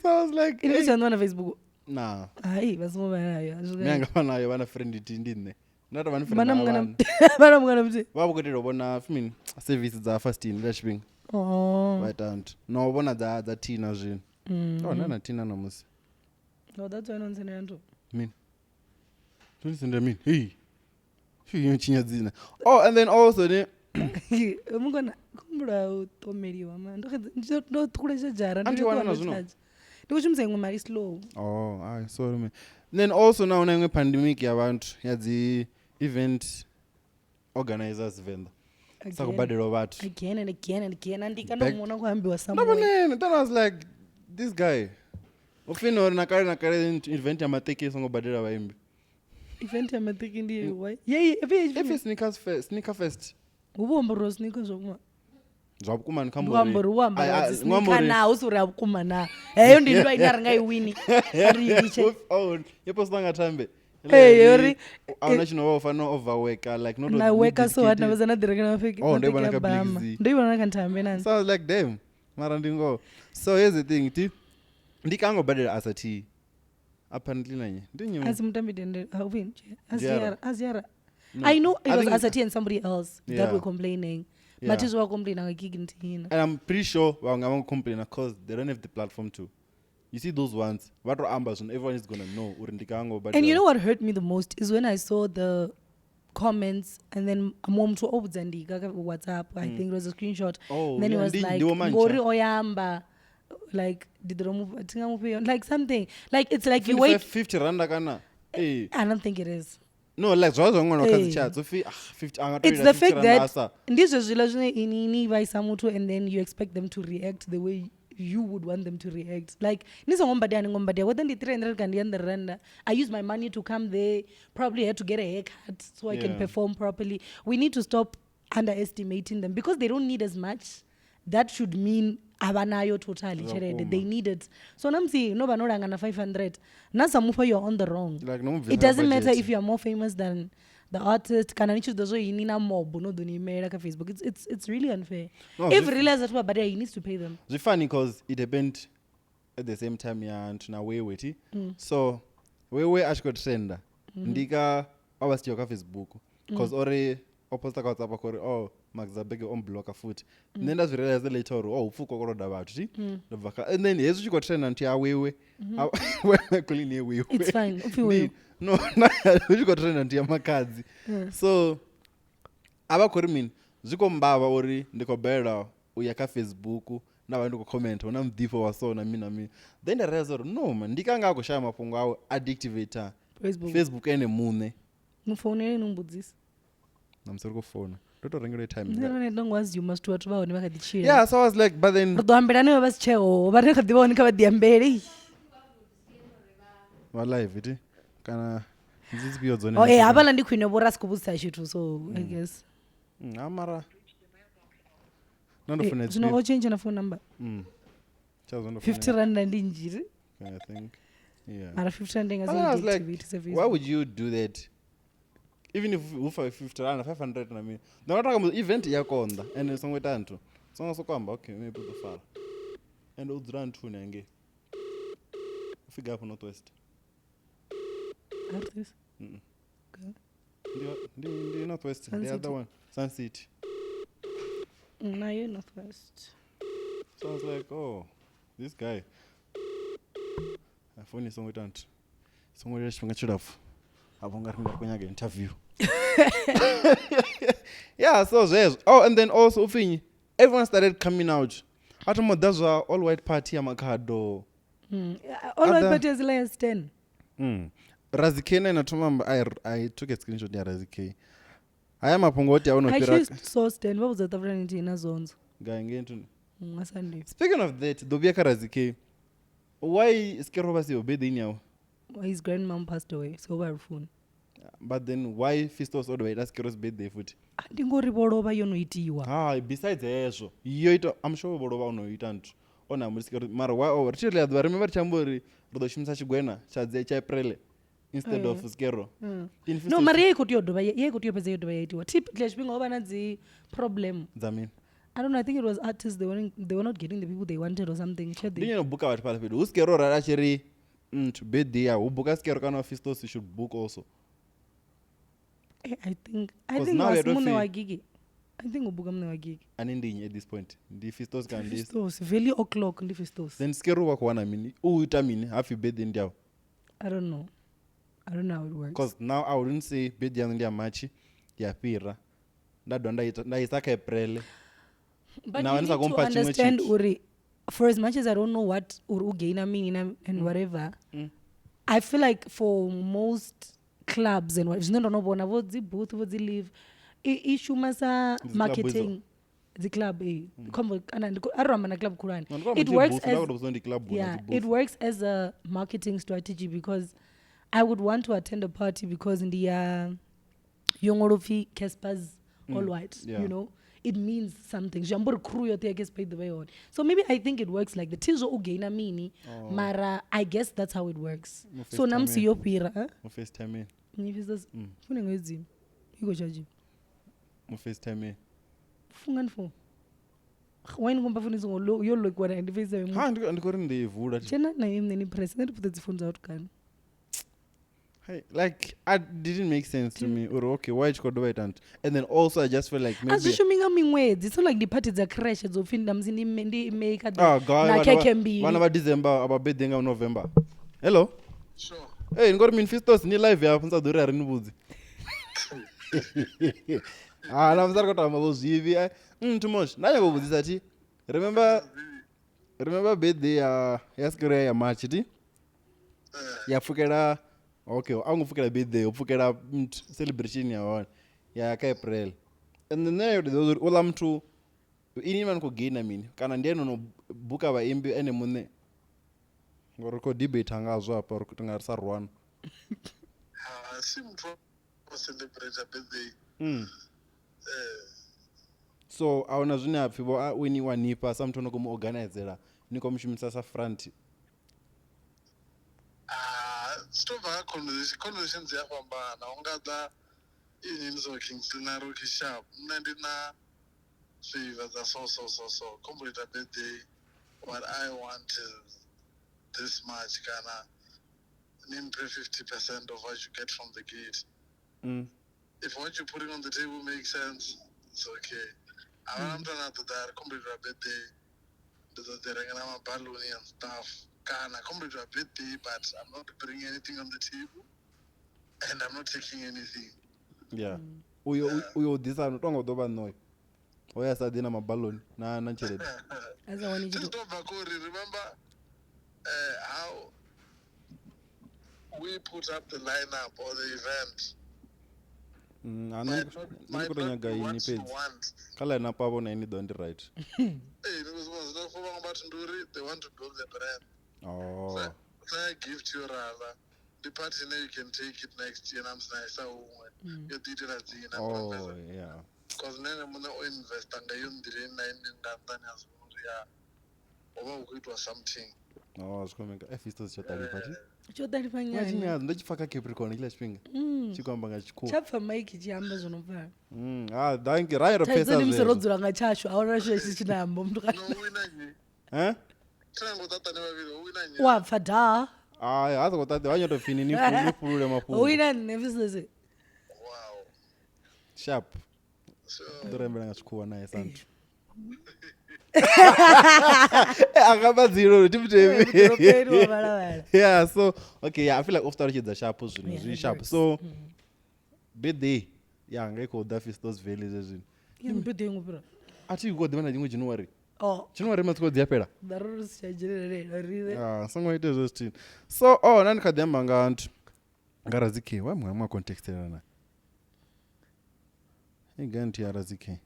So I was like, Ini vha na Facebook. nah. Hai, vha songo vha nayo. Mina anga vha nayo vha na friend nthihi ndi nṋe. Nda tou vha ni friend Vha na na mungana vhana. vha na mungana muthihi. Vha vha khou itela u vhona mini service dza fasting ḽa tshifhinga. Oh. Vha ita nthu. No vhona dza Tina zwino. Oh, nda na Tina namusi. No, that's why no sendela nthu. Mini. Tuni senda mini. Hey. Fhi yo tshinya dzina. Oh, and then also ne Mungana kumbula u ṱomeliwa man. Ndo xedza ndo ṱhukhula dzhara Anti wana na zwino? Ndi khou shumisa iṅwe mali slow. Oh, ai sorry man. Then also now na iṅwe pandemic ya vhathu ya dzi event organizers Venḓa. Sa Again. khou badelwa vhathu. Again and again and again. Andika ndo Back- mona khou ambiwa Ndo somewhere. vhonene, then I was like this guy. Upfhi uri na kale na kale event ya maṱeki i songo badela vhaimbi. Event ya maṱeki ndi why? Yeah, yeah, If it's sneakers fest, sneaker fest. Hu vho ambariwa sneaker zwa vhukuma. Zwa vhukuma ni kha Ndi amba uri hu ambariwa Ai, ai, dzi sneaker uri- na hu si uri a vhukuma na. Heyo ndi nndwa ine a ri nga i wini. A ri i litshe. Oh, yo posta nga thambe. Ee, yori- A huna tshino vha u fanela overworka like not Na worker so hard na vhedza na ḓi rengela mafeki. Oh, ndo i vhona mafeki kha a Black Bama. Z. Ndo i vhona kha Nthambe na. So I was like damn, mara ndi ngoho. So here's the thing, ti ndi kango badela asa T. Apparently na nnyi. Ndi nnyi? Asi mutambi dende ha upfi Diarra. Aziara Aziara. No. I know it I was think- Asati and somebody else that Yeah. were complaining. Yeah. But izwo vha complain nga gig nthihi na. And I'm pretty sure vhaṅwe a vha ngo complain cause they don't have the platform to. You see those ones, vha to amba zwino everyone is gonna know uri ndi kango badela. And you know what hurt me the most is when I saw the comments and then muṅwe muthu o vhudza ndika kha WhatsApp, I think it was a screenshot. Oh, And then he yeah, was ndi- like ndi Vho Mantsha. ngori oyamba like ndi ḓo mu thi nga mufhi yone like something like it's like you wait 50 randa kana. Eh. I don't think it is. No, like zwa zwa ṅwana kha dzi Eh. chat. So 50 anga to It's the 50 fact randa that asa. ndi zwezwiḽa zwine ini ni vhaisa muthu and then you expect them to react the way you would want them to react. Like ni songo mbadela ni ngo mbadela whether ndi 300 kana ndi 100 randa. I use my money to come there, probably had to get a haircut so I can Yeah. perform properly. We need to stop underestimating them because they don't need as much. That should mean avanayo totally tshelede. They need it. So namusi no vha no langana 500 na sa mufha you are on the wrong. Like no mubvisa It doesn't matter budget. if you are more famous than the artist kana ni tshi ḓo zwo ini na mob no ḓo ni imela kha Facebook. It's really unfair. No, If zwi- really as vhathu vha badela, he needs to pay them. Zwi funny cause it happened at the same time ya nthu na wewe ti. So wewe a tshi khou trenda. Ndika o vha si tshiho kha Facebook cause ori o posta kha WhatsApp a khou ri oh Mark Zuckerberg o mbloka futhi. Nṋe nda zwi realize later uri oh upfhi kokoloda vhathu ti. Ndo bva kha and then hezwi tshi khou trenda nthu ya wewe. Wewe kulini wewe. It's fine. Upfi wewe. No, na hu tshi khou trenda nthu ya makhadzi. So a vha khou ri mini zwi khou mbavha uri ndi khou balelwa u ya kha Facebook na vha ndi khou comment hu na muḓifho wa so na mini na mini. Then nda realize uri no man ndi kanga a khou shaya mafhungo awe a deactivator Facebook. Facebook ene muṋe. Mu founele ni mbudzise. Na musi ri khou founa ndo to rengelwa airtime. Nṋe ndo ndo ngo assume zwithu vhathu vha hone vha kha ḓi tshila. Yeah, so I was like but then Ri ḓo ambela hanevha vha si tsheho vha re kha ḓi vha hone kha vha ḓi ambele. vha live ti kana ndi dzifhio dzone. Oh eh havhaḽa ndi khwine vho ra si khou vhudzisa tshithu so I guess. Ha mara na ndo Eh, founa Zwino o change na phone number. Tsha zwo ndo 50 rand ndi nnzhi. I think. Yeah. Mara 50 rand nga But then I si was like, deactivate sa why Facebook. would you do that? Even if ufa 50 rand, 500 na mini. Ndo nga talk event ya konḓa and songo ita nthu. Songo soko amba okay maybe u ḓo fara. And u dzula nthuni hangei. U fika hafho Northwest. Artist. Ndi Northwest, Sun the City. other one. Sun City. Nayo Northwest. So I was like, oh, this guy. Foni songo ita nthu. Songo ita tshifhinga tshilapfu. Afho nga ri ndi khou nyaga interview. Yeah, so zwezwo. Oh, and then also upfi everyone started coming out. A thoma ḓa zwa all white party ya Makhado. All white Other- party is less 10. Razi K na ina thoma amba I took a screenshot ya Razi K. Haya mafhungo ote a ono I fhira choose source 10. Vha vhudza South Africa na zonzo. gai ngei nthuni. Sunday. Speaking of that, ḓo vhuya kha Razi K. Why Skero vha siho birthday yawe? His grandmom passed away, so vha lufuni. But then why Fistos o dovha ita Skero's birthday futhi? Ndi ngori vho lovha yo no itiwa. Hai, besides hezwo, yo ita I'm sure vho lovha ono ita nthu. Ona muri Skero mara why oh ri tshi ri a ḓuvha remember ri tshi amba uri ri ḓo shumisa tshigwena tsha dze tsha April instead of Skero. In No, Fistos mara ye i khou tea u dovha ye i khou tea u fhedza yo dovha ya itiwa. Typically tshifhinga ho vha na dzi problem. dza mini? I don't know, I think it was artists, they were not getting the people they wanted or something. Ndi nyano buka vhathu fhaḽa fhethu. Hu Skero rali a tshi ri nthu birthday ya hu buka Skero kana Fistos you should book also. I think 'Cause now we was don't muṋe feel- wa gigi. I think u buka muṋe wa gigi. Ane ndi nnyi at this point? Ndi Fistos kana ndi Fistos, value o'clock ndi Fistos. Then Skero wa khou wana mini? U ita mini hapfi birthday ndi yawe? I don't know. I don't know how it works. Because now I wouldn't say birthday yaṋu ndi ya March ya fhira. Nda dovha nda isa kha April. But Now you ni sa need to khou mpha tshiṅwe understand tshithu. uri for as much as I don't know what uri u gaina mini and whatever, I feel like for most clubs and what zwine ndo no vhona vho dzi booth vho dzi live i shuma sa Dzi club marketing dzi club combo kana ndi a ri amba na club khulwane. No, ndi khou amba It ndi works booth, nda as khou tou vhudzwa ndi club na yeah, dzi booth. it works as a marketing strategy because I would want to attend a party because ndi ya yo ṅwalwa upfi Casper's all white, yeah. you know, it means something. Zwi amba uri crew yoṱhe ya Casper i ḓo vha i hone. So maybe I think it works like the thizwo u gaina mini, mara I guess that's how it works. Mo So na FaceTime musi yo fhira, eh? Mo FaceTime. Ni fhisa fune ngo edzima. I khou charge. Mo FaceTime. Funga ni phone. Wine ngomba funi songo lo yo lokiwa na ndi FaceTime. Ha ndi khou ri ndi i vula. Tshena na nṋe ni press, nṋe ndi puṱe dzi phone dza vhathu kani. Hey, like it didn't make sense to me. Or okay, why tshi khou dovha ita nthu? And then also I just feel like A zwi maybe shumi nga miṅwedzi. It's not like ndi party dza creche dzo pfhi na musi ndi maker Ah, God, na vhana khekhe vha- mbili. vhana vha December a vha birthday nga November. Hello. Sure. Hey, ndi ngori min Fistos ni live hafho ni sa ḓo uri a ri ni vhudzi. Ah, na musi ri khou tamba vho zwivhi. Too much. Nda nyaga u vhudzisa thi. Remember birthday ya Skero ya March thi? Ya pfukela okay, a ngo pfukela birthday, o pfukela celebration ya hone ya ka April. And then nṋe ndo uri uḽa muthu ini vha ni khou gaina mini kana ndi ene ono buka vhaimbi ene muṋe. Ngori ri khou debate ngazwo hafha ri nga ri sa rwana. Ha si muthu o celebrate birthday. So a huna zwine ha pfhi vho a wini wa nifha sa muthu ono khou mu organizela ni khou mu shumisa sa front. Ah, zwi to bva kha conversation, conversation dzi a fhambana. U nga ḓa ini ni so Kingsley na Rocky Sharp. Nṋe ndi na favor dza so so so so. Complete birthday. What I want is this much kana ni mphe 50% of what you get from the gate. If what you're putting on the table makes sense, it's okay. A vha na muthu ane a ṱoḓa a ri complete birthday ndi ḓo ḓi renga na mabaluni and stuff. Kana complete birthday, but I'm not bringing anything on the table and I'm not taking anything. Yeah. Uyo uyo ḓisa no tonga u ḓo vha nṋe oyo. Oya sa ḓi na mabaloni na tshelede. A sa wani Just tshithu. don't Bakori, remember how we put up the lineup or the event. A nṋe ndi khou tou Might not nyaga be ini what you fhedzi. want. Kha line up avho na ini ḓo ndi right. Hey, because was not for vhaṅwe vhathu ndi uri they want to build the brand. Oh. Sa gift yo rala. Ndi party ine you can take it next year na musi na isa huṅwe. Yo ḓi itela dzina. Oh, yeah. Because nṋe ene muṋe o investa nga iyo nḓila ine na ine nga nṱhani ha zwi vhona uri ya ho vha hu khou itiwa something. Oh, zwi khou mega. Fistos tsho ṱalifha thi. Tsho ṱalifha Nga nyana. tshinyadzo ndo tshi pfa kha Capricorn hetshiḽa tshifhinga. Tshi khou amba nga tshikhuwa. Tsha pfa mike tshi amba zwo no pfala. Ah, thank you. Ra ro Thaidzo pfesa ndi musi ro zwezwo. dzula nga tshashu a huna tshithu tshi na amba muthu kana. No wina nnyi? Eh? Thina ngo ṱaṱane vhavhili, ho wina nnyi? Wa pfa da. Ai, ha soko ṱaṱe vha nyoto pfini ni fhulule mafhungo. Wina nṋe Fistos. Wow. Sharp. So Ndo rembela nga tshikhuwa naye sa nthu. Anga madzilo thi mutevhi. Mudorobeni wa Balavhala. Yeah, so okay, yeah, I feel like off ṱalutshedza sharp zwino Yeah, zwi it sharp. works. So birthday yanga i khou ḓa Fistos Valley zwezwino. Ya birthday iṅwe fhira. A thi khou ḓivha na dziṅwe January. Oh, January matsiko dzi a fhela. nda ri ri si tsha dzhenelelela riṋe. Ah, songo ite hezwo zwithu. So oh, nda ndi kha ḓi amba nga nthu nga Razzie K. Wa muṅwe mwa context na. I gai nthu ya Razzie K.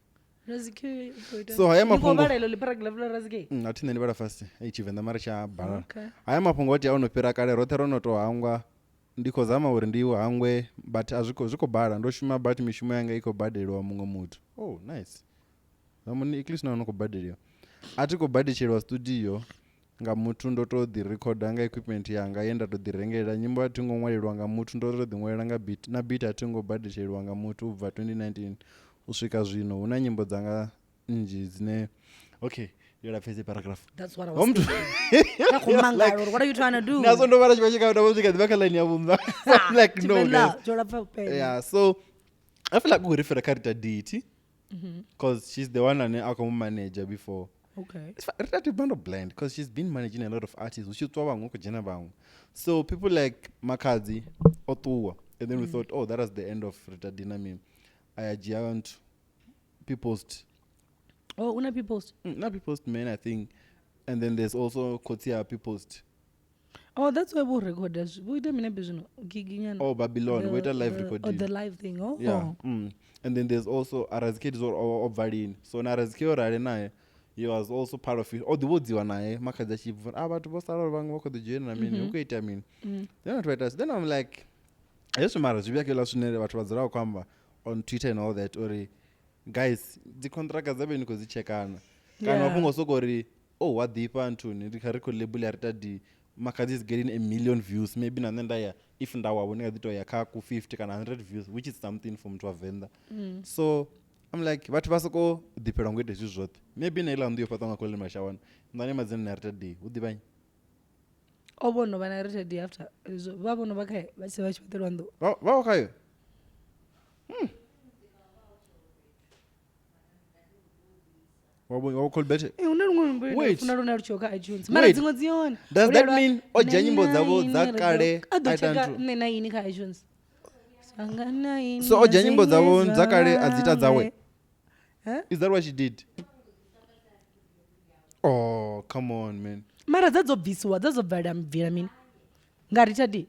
Razzie K u khou ita. So haya Ni khou mafhungo vhala iḽo ḽi paragraph ḽa Razzie K? A thi nṋe ndi vhala fast. Ei Tshivenḓa mara tsha bala. Okay. Haya mafhungo o tea o no fhira kale roṱhe ro no to hangwa. Ndi khou zama uri ndi hangwe but a zwi khou zwi khou bala ndo shuma but mishumo yanga i khou badeliwa muṅwe muthu. Oh, nice. Zamuni at least na no khou badeliwa. A thi khou badetshelwa studio nga muthu ndo to ḓi recorder nga equipment yanga ye nda to ḓi rengela nyimbo a thi ngo ṅwalelwa nga muthu ndo to ḓi ṅwalela nga beat na beat a thi ngo badetsheliwa nga muthu ubva 2019 u swika zwino hu na nyimbo dzanga nnzhi dzine okay yo lapfhesa paragraph. That's what I Ho was muthu thinking. Nda khou mangala uri what are you trying to do? Nazwo ndo vhala tshifhinga tshikavha ndo swika ḓivha kha line ya vhunḓa. So I'm like no Tshivenḓa guys. tsho lapfa u penya. Yeah, so I feel like we refer kha Rita Deity because she's the one ane a khou mu manager before. Okay. It's Rita Dee bando blind because she's been managing a lot of artists. Hu tshi ṱuwa vhaṅwe hu khou dzhena vhaṅwe. So people like Makhadzi o ṱuwa and then we thought oh that was the end of Rita Dee na mini. A ya dzhia nthu P-post. Oh, una P-post. Not P-post man I think. And then there's also Khotsi P-post. Oh, that's why vho recorder. Vho ita mini habe zwino? Gig nyana. Oh Babylon, vho ita live Oh, recording. the live thing. Oh. Yeah. And then there's also Razzie K o bva lini. So na Razzie K o rali naye he was also part of it. O ḓi vhudziwa naye Makhadzi a tshi bva ah vhathu vho sala vhaṅwe vha khou ḓi dzhena na mini hu khou itea mini. Then vhathu vha ita then I'm like hezwi mara zwi vhuya kha hezwiḽa zwine vhathu vha dzula vha khou amba on Twitter and all that uri guys dzi contract dza vhe ni khou dzi checkana kana Yeah. mafhungo soko uri oh wa ḓifha nthuni ndi kha record label ya Rita Dee Makhadzi is getting a million views maybe na nṋe nda ya if nda wavho ndi nga ḓi to ya kha ku 50 kana 100 views which is something for muthu wa Venḓa. So I'm like vhathu vha soko ḓifhelwa ngo ita hezwi zwoṱhe maybe na iḽa nnḓu yo fhaṱwa nga Colin Mashawana nṋane madzina na Rita Dee hu ḓivha nnyi. O vho no vha na Rita Dee after hezwo vha vho no vha khae vha tshi vha tshi fhaṱelwa nnḓu. Vha vha khayo. Wa Colbert. Eh, hu na luṅwe luimbo lune Wait. funa lune a lu tshiho kha iTunes. Mara Wait. dziṅwe dzi hone. Does Hune that lwa, mean o dzhia "Nṋe nyimbo na dzavho ini dza ri ḓo-" kale A ḓo a ita tsheka nthu? nṋe na ini kha iTunes. Zwanga na ini So o dzhia nyimbo dzavho dzenye dza kale a dzi ita dzawe? zwa vhaṅwe. Is that what she did? Oh, come on, man. Mara dza dzo bvisiwa dza dzo bvela bvela mini nga Rita Dee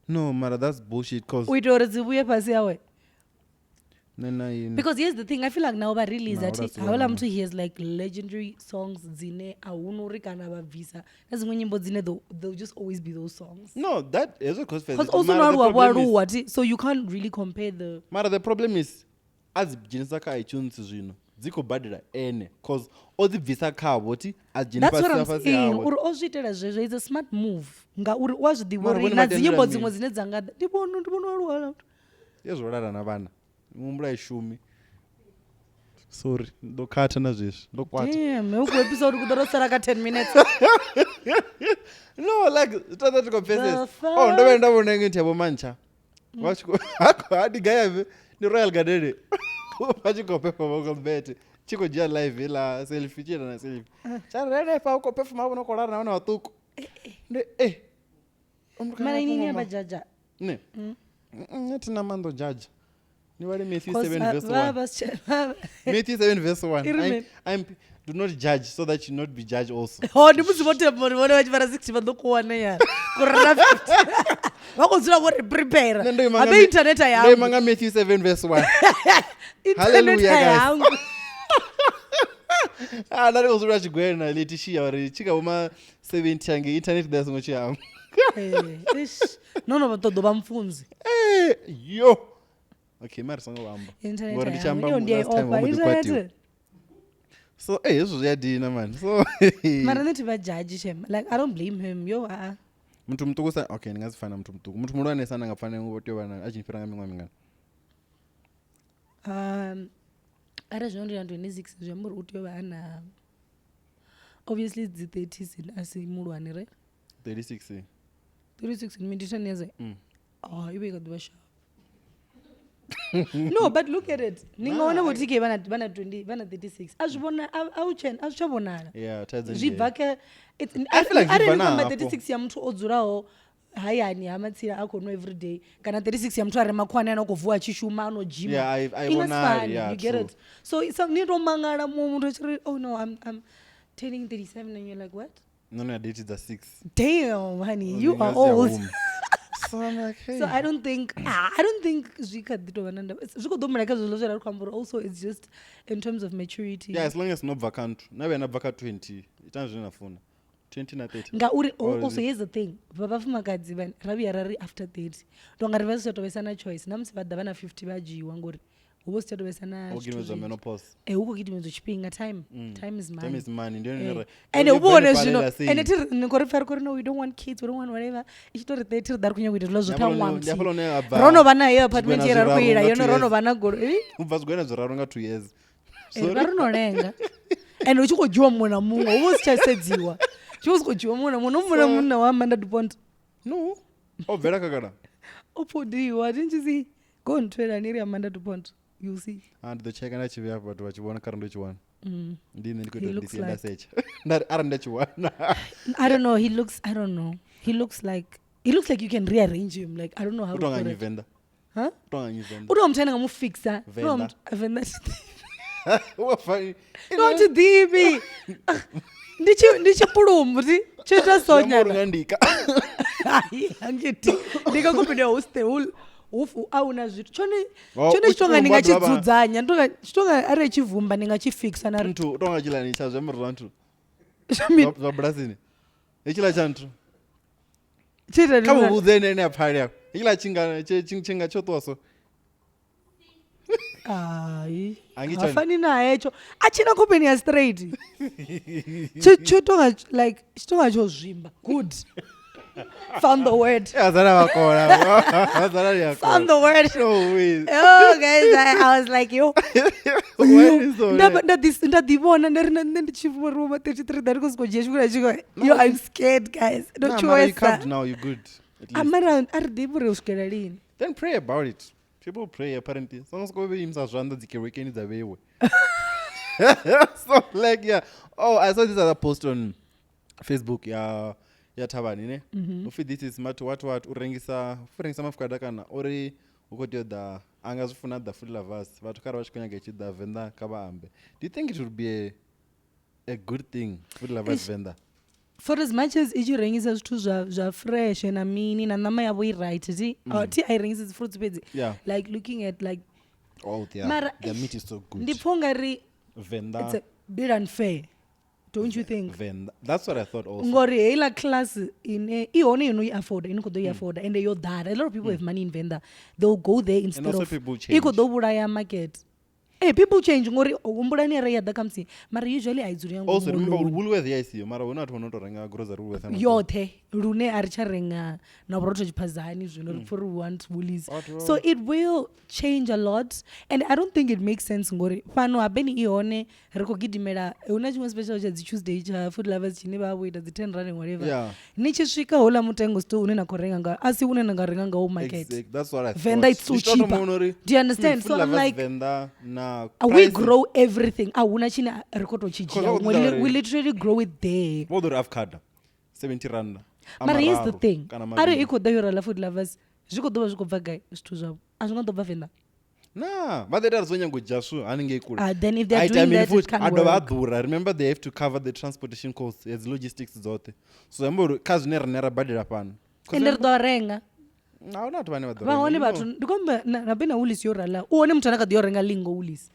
No, mara that's bullshit cause u itela uri dzi vhuye fhasi hawe. nṋe na ini. Because here's the thing, I feel like now vha release Na, athi houḽa si houḽa wana. muthu he has like legendary songs dzine a huna uri kana vha bvisa na dziṅwe nyimbo dzine they'll just always be those songs. No, that hezwo cause Because also no aluwa vho aluwa thi so you can't really compare the Mara the problem is a dzi dzhenisa kha iTunes zwino dzi khou badela ene cause o dzi bvisa khavho thi a dzheni That's what fhasi I'm fhasi saying. hawe. Uri o zwi itela zwezwo it's a smart move ngauri u a zwi ḓivha Mara uri vhone na vha dzi tendela nyimbo mini? dziṅwe dzine dza nga ḓa ndi vhona aluwa houḽa muthu. Hezwo lala na vhana muhumbulo a i shumi. Sorry, ndo khatha na zwezwi ndo kwata. Damn, u khou episa uri ku ḓo tou sala kha 10 minutes. No, like zwi ṱoḓa The pfesesa. Oh, ndo vhuya nda vhona iṅwe nthu ya vho Mantsha. Vha tshi khou ha ndi gai afhi? Ndi Royal Garden. Vha tshi khou performa Colbert. Tshi khou dzhia live heiḽa selfie tshi ita na selfie. Tsha ri henefha u khou performa vhona u khou lala na vhana vhaṱuku. Ndi eh. Mara inini ya vha jaja. Ne. Nṋe thi na maanḓa o judge. Ni vhale Matthew 'Cause 7 verse vha 1. vha si tsha- vha- Matthew 7 verse 1. I remember. I'm do not judge so that you not be judged also. Oh, ndi musi vho themba uri vhone vha tshi fara 60 vha ḓo kuwana ya kuri na 50 vha khou dzula vho ri prepare Nṋe ndo ima nga habe internet Ndo yangu ima nga Matthew 7 verse 1. internet Hallelujah, guys. yangu Ah, nda ndi khou dzula tshigwena Letitia uri tshi kha vho ma 70 hange internet ḓa songo tshi hangwa. Eh, eish. no no vha ṱoḓa u vha mfunzi Eh, yo. Okay, mara songo vhamba. internet Ngori ndi tshi yangu amba iyo ndi a i last time ofha ho mbo ḓi kwatiwa. internet So, eh, hezwo zwi a dina man. So mara nṋe thi vha judge shem like I don't blame him yo a muthu muṱuku sa okay, ndi nga si fana na muthu muṱuku. Muthu muhulwane sa nga pfana u tea u vha na a tshi fhira nga miṅwaha mingana. Arali zwino ndi na 26 zwi amba uri u tea u vha a na obviously dzi 30s a si muhulwane re 36. 36 ndi 10 years Mm. oh i vha i kha ḓi vha sharp. No, but look at it. Ni nga wana Nah, vho TK vha na 20, vha na 36. A zwi vhona a u tshe a zwi tsha vhonala. Yeah, thaidzo Zwi ndi bva kha I feel like zwi arali bva ni khou amba na hafho. 36 ya muthu o dzulaho hayani ha matsila a khou nwa everyday kana 36 ya muthu a re makhuwani ane a khou vuwa a tshi shuma ano gym. Yeah, I I nga si vhonali, fane, yeah, you get true. it. So ni to mangala muṅwe muthu a tshi ri, "Oh no, I'm turning 37," and you're like, "What?" No, no, date dza 6. Damn, honey, you Ndi nga are si ya old. huma. So I'm like, hey. So I don't think zwi kha ḓi tovha na ndavha. Zwi khou ḓo humela kha zwezwo zwe ra ri khou amba uri also it's just in terms of maturity. Yeah, as long as no bva kha nthu na vhuya na bva kha 20, itani zwine na funa, 20 na 30. Ngauri Or is also it- here's the thing, vha vhafumakadzi vha ra vhuya ra ri after 30 tonga ri vha si tsha tovhesa na choice, na musi vha ḓa vha na 50 vha dzhiiwa ngori hu vha hu si tsha tovhesa na O zwithu gidimedzwa zwinzhi. menopause. Eh, hu khou gidimedzwa tshifhinga, time is money. Time is money, ndi yone Eh. ine Ende hu hu vhone zwino ende thi ni khou ri pfa ri khou ri, "No, we don't want kids, we don't want whatever," i tshi to ri 30 ri ḓa ri khou nyanga u ita zwiḽa zwoṱhe a ṅwaha Ndi hafhaḽa hune a muthihi bva ro no vha na heyo apartment zwigwena ye ra ri khou zwiraru ila nga yone, two ro no years. vha na goloi. U bva zwigwena zwiraru nga 2 years. Eh, vha ri no lenga ende hu tshi khou dzhiwa muṅwe na muṅwe, hu vha hu si tsha sedziwa, tshi vha si khou dzhiwa muṅwe na muṅwe, no muṅwe na munna wa Amanda Dupont. No, o bvela khagala. O podiwa. Didn't you see? Go on Twitter ni ri Amanda Dupont, you'll see. Ah, ndi ḓo tsheka nda tshi vhea vhathu vha tshi vhona kharali ndo tshi wana. Ndi nṋe ndi khou He ita uri ndi looks sie nda like- setsha nda ri arali nda tshi wana. I don't know, he looks, I don't know, he looks like you can rearrange him, like, I don't know how U to tonga put nnyi? it. Venḓa. Huh? U tonga nnyi Venḓa? U tou muthu ane nga mu fixa. Venḓa. Venḓa. Wa fani. No, thi ḓivhi. Ah, ndi tshipulumbu ti tsho ita Zwi amba uri sonyana. nga ndika. Hai, angiti ndi nga khopeni ya hostel hu a huna zwithu tshone. Oh, Tshone u tshi tonga ndi nga tshi tshipulumbu a dovha- dzudzanya, ndi tonga tshi tonga arali tshivumba ndi nga tshi fixa na ri Nthu u tonga tshilani tsha zwiambaro zwa nthu Zwa mini? zwa bulasini hetshiḽa tsha nthu. Tshi ita Kha ndi nga- muvhudze ene ene a pfali afho hetshiḽa tshinga tsho ṱuwa so. Hai, Angi ha tshone. fani na hetsho, a tshi na khopeni ya straight, tshi tonga like tshi tonga tsho zwimba. Good, found the word. Vhazala vha kona, vhazala ni a Found kona. the word. No way. Oh guys, I was like, yo. Why is so Nda nda ḓi vhona nda ri na nṋe ndi tshi vho ri vho 33 nda ri khou sokou dzhia tshifhinga tshi khou, yo, I'm scared, guys. Ndo Nah, mara you tshuwesa. calmed now, you good at least. Mara a ri ḓivhi uri u swikela lini. Then pray about it. People pray apparently. Songo soko vhe imisa zwanḓa dzi kerekeni dza vheiwe. So like, yeah, oh, I saw this other post on Facebook ya Thavhani ne. Upfi this is smart what u rengisa, u rengisa mafukada kana uri u khou tea u ḓa a nga zwi funa ḓa Food Lovers vhathu kharali vha tshi khou nyaga i tshi ḓa Venḓa kha vha ambe. Do you think it would be a good thing, Food Lovers Eish. Venḓa? For as much as i tshi rengisa zwithu zwa fresh na mini na ṋama yavho i right, ti thi a i rengisi dzi fruits fhedzi. Yeah. Like looking at like Oh, their, Mara, their eish, meat is so good. Ndi pfha ungari it's Venḓa. a bit unfair, don't you think? Venḓa. That's what I thought also. Ngori heiḽa class ine i hone ino i afforda, ine khou ḓo i afforda ende yo ḓala, a lot of people have money in Venda, they'll go there instead Also of people i khou change. ḓo vhulaya market. Eh, people change ngori humbulani arali ya ḓa khamusi, mara usually a i dzuli ya Also ngomu remember moḽoni. Woolworth ya isiyo, mara hu na vhathu vho no to renga grocery Woolworth hanefho. Yoṱhe lune a ri tsha renga na vhurotho tshiphazani zwino ri pfha uri we want Woolies. Vhathu vha- So it will change a lot and I don't think it makes sense ngori fhano habeni i hone ri khou gidimela hu na tshiṅwe special tsha dzi Tuesday tsha Food Lovers tshine vha vha vho ita dzi 10 rand and whatever. Yeah. Ni tshi swika houḽa mutengo still une na khou renga ngawo a si une na nga renga ngawo market. That's what I Venḓa thought. it's so Ndi tshi tou thoma cheaper. u vhona uri, Do you understand? Food So I'm Lovers like, Venḓa na we pricing. grow everything, a huna tshine ri khou tou tshi Because dzhia vha khou huṅwe. ṱoḓa uri- We literally grow it there. Vho ḓo ri avocado 70 rand a Mara here's the mararu thing, kana arali mavhili. i khou ḓa yo rala Food Lovers zwi khou ḓo vha zwi khou bva gai zwithu zwavho, a zwi nga ḓo bva Venḓa. Na vha ḓo ita ri dzo nyaga u dzhia zwithu haningei kule. Ah, then if they are A ita doing mini that, it futhi? can't A dovha a work. ḓura. Remember they have to cover the transportation costs, dzi logistics dzoṱhe, so zwi amba uri kha zwine riṋe ra badela fhano. 'Cause Ende ri ḓo renga. A huna vhathu vhane vha ḓo Vha renga, hone you vhathu know. ndi khou amba na bena Woolies yo rala u hone muthu ane a kha ḓi yo renga lingo Woolies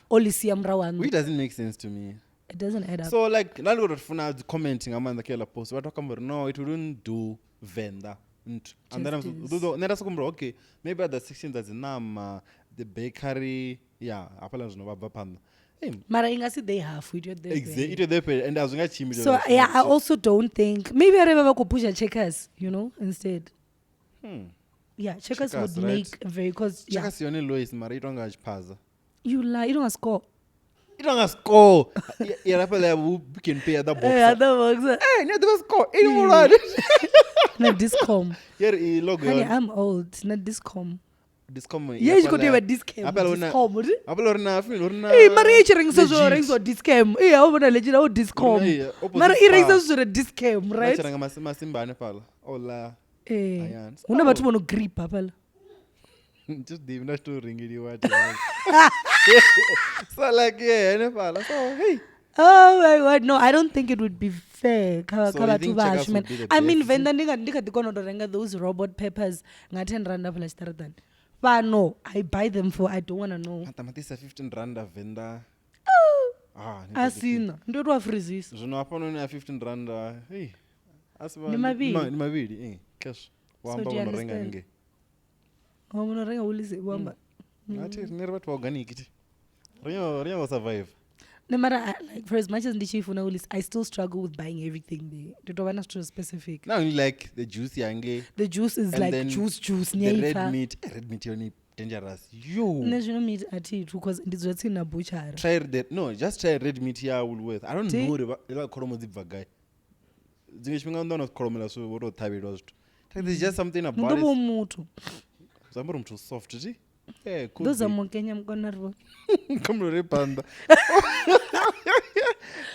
o ḽi sia murahu ha nnḓu. Which doesn't make sense to me. It doesn't add up. So like nda ndi khou tou funa dzi comment nga maanḓa kha heiḽa post, vhathu vha khou amba uri no, it wouldn't do Venḓa nthu. And then I'm Justice. nṋe nda soko humbula, okay, maybe other section dza dzi ṋama, the bakery, yeah, hafhaḽa zwino vha bva phanḓa. Hey, Mara i nga si ḓe hafu i tea u ḓe fhele. ito ḓe fhele and a zwi nga tshimbili. So yeah, I also don't think maybe arali vha vha khou pusha Checkers, you know, instead. Yeah, Checkers, Checkers, would right. make very, cause yeah. Checkers yone Lois, mara i tonga tshiphaza. You lie, you don't score. I tonga score ya hafhaḽa ya vhu Pick n Pay ya the Yeah, boxer. the boxer. Eh, ni a ḓivha score ini muhulwane. Na Discom. Ya ri i logo Honey, yone. I'm old. Na Discom. Discom Ye tshi khou tea u vha Discam, Hafhaḽa hu na- Discom, ri? hafhaḽa uri na fini uri na Ee, mara i tshi rengisa zwo legit. rengisiwa Discam. Ee, ha u vhona legit au Discom. Uri na- opposite Mara i rengisa Spar. zwithu zwi re Discam, Nda right? tshi renga masimba hanefhaḽa ola Ee. Hayani. Hu na vhathu vho no grip hafhaḽa. Thi zwi ḓivhi nda tshi tou rengeliwa thi so like yeah hanefhaḽa so hey. Oh my God, no, I don't think it would be fair kha So kha you vhathu think Checkers vhashu man. would be the I mean best? Venḓa ndi nga ndi kha ḓi kona u tou renga those robot peppers nga 10 rand hafhaḽa tshiṱaraṱani. Fhano I buy them for I don't wanna know. Maṱamaṱisi a 15 rand a Venḓa. Ah, ni A ḓo ḓi sina, ndo tou a freezisa. Zwino hafhanoni a 15 rand hey a si vha- Ndi mavhili. ndi mavhili eh cash wa So amba do you wo no renga understand? haningei. Wa no renga Woolies vho amba. Athi riṋe ri vhathu vha organic thi. Ri nyago survive. No matter like for as much as ndi tshi funa Woolies, I still struggle with buying everything there. Ndi tou vha na zwithu specific. Now you like the juice yange The juice is and like then juice juice the ni a i red pfa. meat. Red meat yone dangerous. Yo. Nṋe zwino meat a thi ithu cause ndi dzula tsini na butchery. Try the no, just try red meat ya Woolworth. I don't Thi- know uri ila kholomo dzi bva gai. Dziṅwe tshifhinga ndo wana kholomo ḽa so vho tou ṱhavheliwa zwithu. Like there's just something Ndi about ḓo vho it. muthu. Zwi amba uri muthu soft thi. Yeah, could Ndo be. zama u kenya mukona ri vhone. Come ri phanḓa.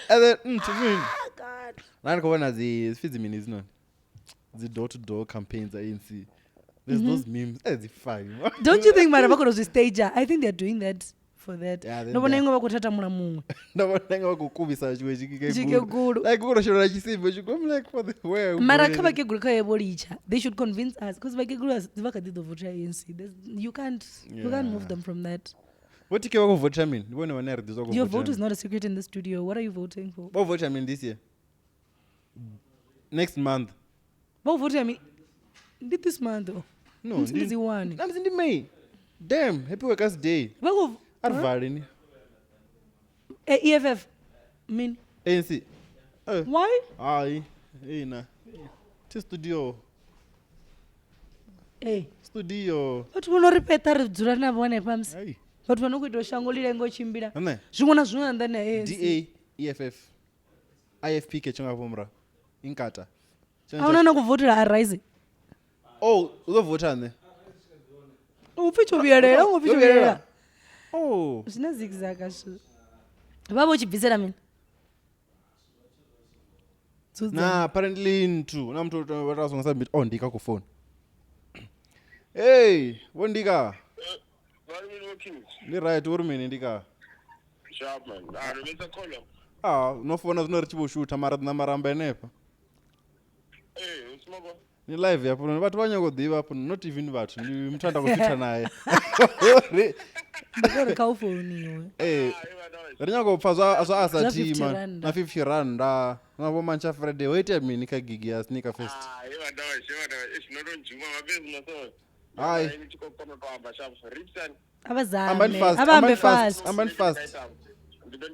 And then to me. Na ndi khou vhona dzi pfi dzi mini hedzinoni? Dzi door to door campaigns dza ANC. There's those memes. Dzi funny. Don't you think mara vha khou tou zwi stager? I think they're doing that for that. Yeah, then Ndo vhona they- iṅwe vha khou thathamula muṅwe. Ndo vhona nga vha khou kuvhisa tshiṅwe tshikegulu. Tshikegulu. Like u khou tou shela tshisibe tshi I'm like for the where Mara kha vhakegulu kha ye vho litsha. They should convince us because vhakegulu vha kha ḓi ḓo vothela ANC. You can't you can't move Yeah. them from that. Vho TK vha khou votha mini? Ndi vhone vhane ri ḓi zwa khou Your votha vote is mini. not a secret in the studio. What are you voting for? Vho votha mini this year? Next month. Vha khou vothela mini? Ndi this month. Oh. No, Musi ndi dzi one. Na musi ndi May. Damn, happy workers day. Vha khou A ri vali ni. EFF mini? ANC. Why? Hai, ina. Thi studio. Eh. Studio. Vhathu vho no ri fheṱa ri dzula navho hanefha musi. Hai. Vhathu vha no khou ita shango ḽi lenge u tshimbila. Nṋe Zwiṅwe na zwiṅwe nnḓa na ANC. DA, EFF, IFP ke tshonga vho murahu. Inkatha. A huna na khou vothela Arise. Oh, u ḓo votha nṋe. U pfi tsho vhuyelela, u pfi tsho vhuyelela. Oh. Zwina zigzag zwithu. Vha vho tshi bvisela mini? Dzudzanya. Na apparently nthu na muthu vha tou songo submit. Oh, ndika ku phone. Hey, vho ndika. Ndi right uri mini ndika. Sharp man. Ah, ri vhesa call. Ah, no fona zwino ri tshi vho shutha mara na maramba henefha. Eh, usmoko. Ni live hafho vhathu vha nyago u ḓivha hafho not even vhathu ndi muthu ane nda khou shutha naye. Ri Ndi khou ri kha u founiwe. eh ri nyago u pfa zwa zwa Zwa asa 50 man randa. na 50 randa na vho Mantsha Friday ho itea mini kha gig ya Sneaker Fest. Ah, iva ndawa, iva ndawa. Ish no don't juma mapezi na so. Hayi. Ni tshi khou kona u to amba sharp. Ripsan. A vha zame. Ambani fast, A vha ambe ambani fast, fast. ambani fast.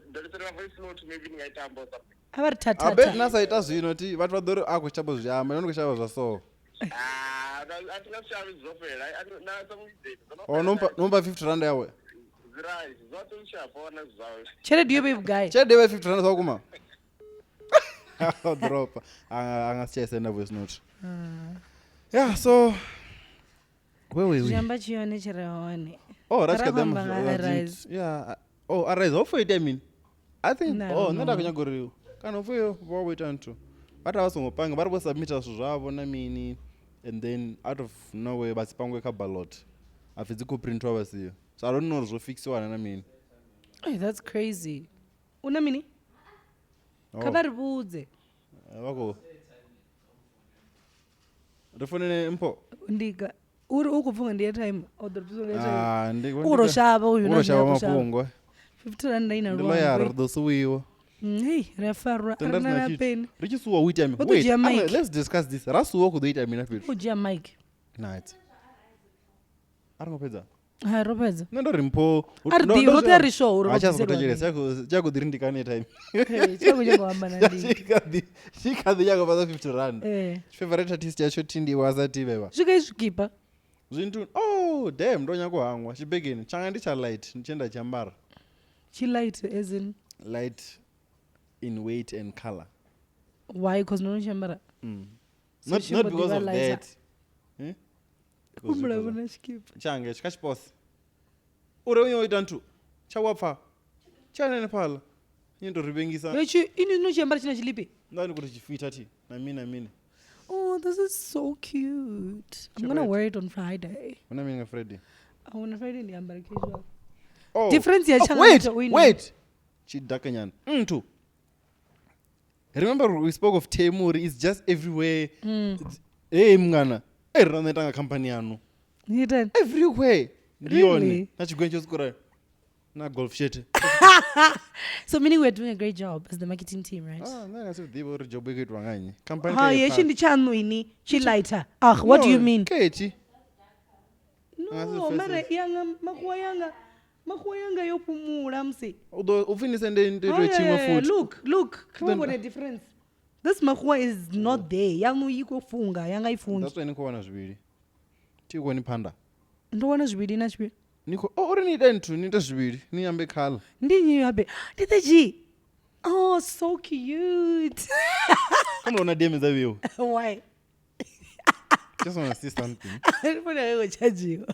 Ndo lisela voice note maybe ni nga itamba or something. A vha ri Abe thathatha. na sa ita zwino ti vhathu vha ḓo ri a khou shavha zwi amba, nṋe ndi khou shavha zwa so. Ah, a thi nga shavhi zwo fhela. Na sa muidzeni. Oh, no mpa 50 rand yawe. Zirai, zwoṱhe zwi sharp wana zwawe. Tshelede yo vha i vhugai? Tshelede ye 50 rand zwa vhukuma. O dropa. A nga si tsha senda voice note. Yeah, so where were Zwi we? amba tshi yone tshi re hone. Oh, ra tshi Ra kha ḓi amba amba nga Arise. Yeah. Oh, Arise. Ho pfhi itea mini? I think Nṋe I oh, don't nṋe nda khou know. nyaga uri kana upfhi vho vho ita nthu. Vhathu a vha songo panga, vha ri vho submita zwithu zwavho na mini and then out of nowhere vha si pangwe kha ballot. A pfhi dzi khou printwa vha siho. So I don't know uri zwo fixiwa na mini. Hey, that's crazy. U na mini? Kha Oh. vha ri vhudze. Vha khou ri founele Mpho. Ndika uri u khou pfhi nga ndi airtime o ḓo ri pfhi nga airtime. Ah, ndi U khou tou shavha uyu U na khou zwine shavha a khou shavha. mafhungo. 50 rand ina Ndi loyara ri luambo. ḓo suwiwa. Hey, ri a farwa. Tenda Ri ri na na na tshithu. peni. Ri tshi suwa hu itea mini? Vho ḓo Wait, dzhia Anwe, mic. let's discuss this. Ra suwa hu khou ḓo itea mini fhethu? U dzhia mic. Night. A ri ngo fhedza. Hai ro fhedza. Nṋe ndo ri Mpho A ri ḓivhi, roṱhe a ri sure uri vho tsha sokou bviselwa thetshelesa tsha khou ḓi ri ndi kane airtime. Hey, tsha khou nyanga u amba na ndika. Tshi kha ḓi nyaga u fhaṱa 50 rand. Eh. Favorite artist yatsho thi ndi wa sa tivhevha. Zwi gai zwikipa. Zwinthu oh damn ndo nyaga u hangwa tshibegeni tshanga ndi tsha light ndi tshe nda tshi ambara. Tshi light as in Light in weight and color. why cause no no tshi ambara. Mm. So Not tshi not mbo ḓi because vha of lighter. that. Eh? Humbula vhona tshikipa. Tshange tshi kha tshipose. Uri u ita nthu tsha wa pfa. Tsha nene phala. Ni to ri vhengisa. Hetshi ini no tshiambara tshina tshilipi. Nda ndi kuti tshifita thi na mini na mini. Oh, this is so cute. I'm gonna wear it on Friday. Huna mini nga Friday? Oh, on Friday ndi ambara casual. Oh. Difference ya Oh, tshanga wait, na tsha wait. Chidakanyana. Nthu. Remember we spoke of Temuri, it's just everywhere. Hey mngana, hey rana ita nga company yanu. Ni itani? Everywhere. Ndi yone. Really? Na tshigwentsho sikura. Na golf shirt. So meaning we're doing a great job as the marketing team, right? Ah, nṋe nga si ḓivhe uri job i khou itwa nga nnyi. Company Ha, yeshi ndi tshaṋu ini tshi lighter. Ah, what do you mean? Kethi. No, mara yanga makhuwa yanga makhuwa yanga yo fhumula musi. U ḓo u pfi ni sende ndi Oh, ito tshiṅwe yeah, futhi. Look, look. Kha Then- vhone difference. This makhuwa is not there. Yaṋu i khou funga, yanga i fungi. That's why ni khou wana zwivhili. Thi koni phanda. Ndo wana zwivhili na tshivhili. Ni khou oh, uri ni ite nthu ni ite zwivhili ni ambe khala. Ndi nnyi habe? Ndi the G. Oh, so cute. Kha mona DM dza vhiwe. Why? Just wanna see something. Ndi funa yo chajiwa.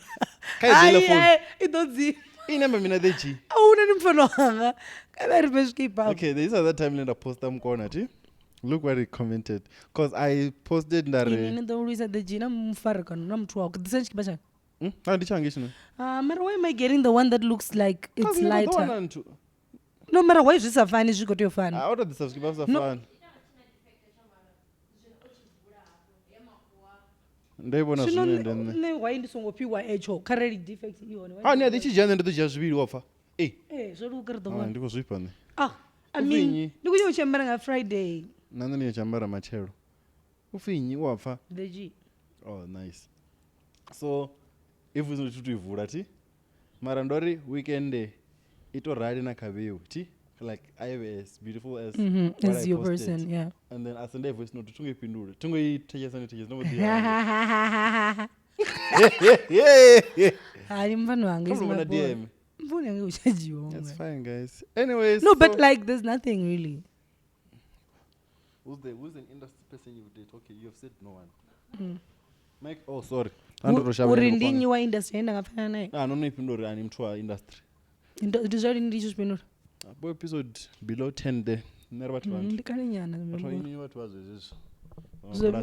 Kha i dzhiele phone. I ḓo dzi. I namba mina the G. A huna ni mfano wanga. Kha vha ri fhe zwikipa. Okay, this is the time nda posta mukona thi. Look what he commented. Cause I posted Ini ndari. ni ḓo lwisa the G na mufare kana na muthu wawe. Ḓisa tshikipa tshanga. Hmm? Ah, ndi tshange tshino. Mara why am I getting the one that looks like it's Cause ni khou ḓo lighter? wana nthu. No, mara why zwi sa fani zwi khou tea u fana? Ah, o to ḓisa zwikipa zwi sa No. fani. Ndo i vhona Zwino zwino ende nṋe. nṋe why ndi songo fhiwa etsho kharali defect i hone? Ah, ni a ḓi tshi dzhia nṋe ndi ḓo dzhia zwivhili wa pfa. Eh, Eh, zwo luga ri ḓo ah, vhona. ndi khou zwifha nṋe. Ah, I Upfi mean, nnyi? ndi khou nyanga u tshi ambara nga Friday. Na nṋe ndi tshi ambara matshelo. Upfi nnyi u a pfa? The G. Oh, nice. So, if we to i vula thi. Mara ndo ri weekend i to rali na kha vheiwe thi. Like I have as beautiful as what As I your posted. person, yeah. And then I send a voice note thungo i fhindule. Thungo i thetshelesa ni thetshelesa ndo mbo ḓi. Hayi mfana wanga is Kha my vhona boy. DM. Mfana wanga uchajiwa. That's fine guys. Anyways, No, but so- like there's nothing really. Who's an industry person you date? Okay, you have said no one. Mike, oh sorry. Uri Uri ndi nnyi wa industry ine nda nga fana naye? Ah, no no ifhindula uri ani muthu wa industry. Ndi zwa lini ndi tshi zwi fhindula? Bo episode below 10 there. Nṋe ri vhathu vhanzhi. Ndi kale nyana. Vhathu vha inwi vhathu vha zwezwi. Zwe-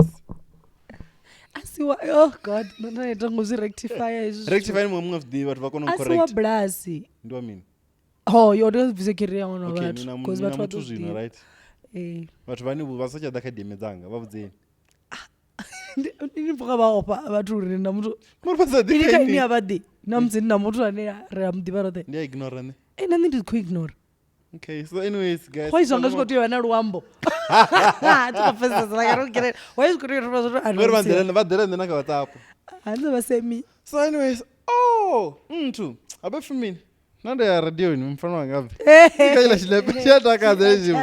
Asiwa oh god, ndo ndo ita ngo zwi rectify hezwi. Rectify muṅwe muṅwe zwi ḓivhi vhathu vha kona u Asiwa correct. bulasi. Ndi wa mini? Oh, yo ndo bvisa career ya ṅwana wa Okay, vhathu. ni na Because ni na vhathu vha muthu ḓo zwino, zwi ḓivha. right? Eh. Vhathu vhane vha sa tsha ḓa kha DM dzanga vha vhudzeni. Ndi pfuka vha ofha vhathu uri ndi na muthu. Muri vha sa ḓi Ini kha kha ini. ini a vha ḓi. Na musi ndi na muthu ane ri a muḓivha roṱhe. Ndi a ignore nṋe. Eh, na nṋe ndi khou ignore. Okay, so anyways guys. Why zwanga zwi khou tea u vha na luambo? Thi khou pfesesa, like, I don't get it. Why zwi khou tea u ri vha zwo Vha ri vha ḓela nṋe na kha WhatsApp. Hanzi vha semi. So anyways, oh, mnthu, abe pfi mini? Na ndo ya radio ni mfano wanga bve. Ikaila tshinepe tshi a takadza hezwi.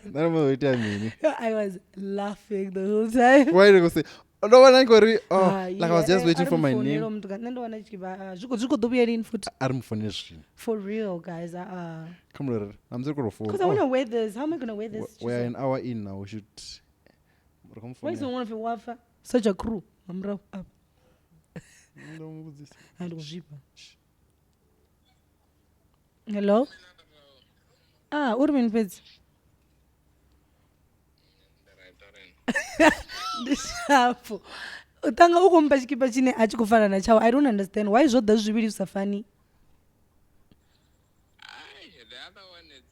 Nda ri itea mini? I was laughing the whole time. Why did you say? Ndo vhona ndi khou ri oh, Ah, like I was just waiting for my name. Nṋe ndo wana tshi vha zwi khou ḓo vhuya lini futhi. A ri mufonele zwino. For real guys. Kha mulori, na musi ri khou tou Because I founa. want to wear this. How am I going to wear this? We are an hour in now. We should ri khou Why is mufonela. one of wafa? Such a crew. Nga murahu afha. Ndo mu vhudzisa. Ah, ndi khou zwifha. Hello? Ah, uri mini fhedzi? Ndi shapo. U tanga u khou mpha tshikipa tshine a tshi khou fana na tshawe. I don't understand why zwo ḓa zwi zwivhili zwi sa fani. Aye, the other one is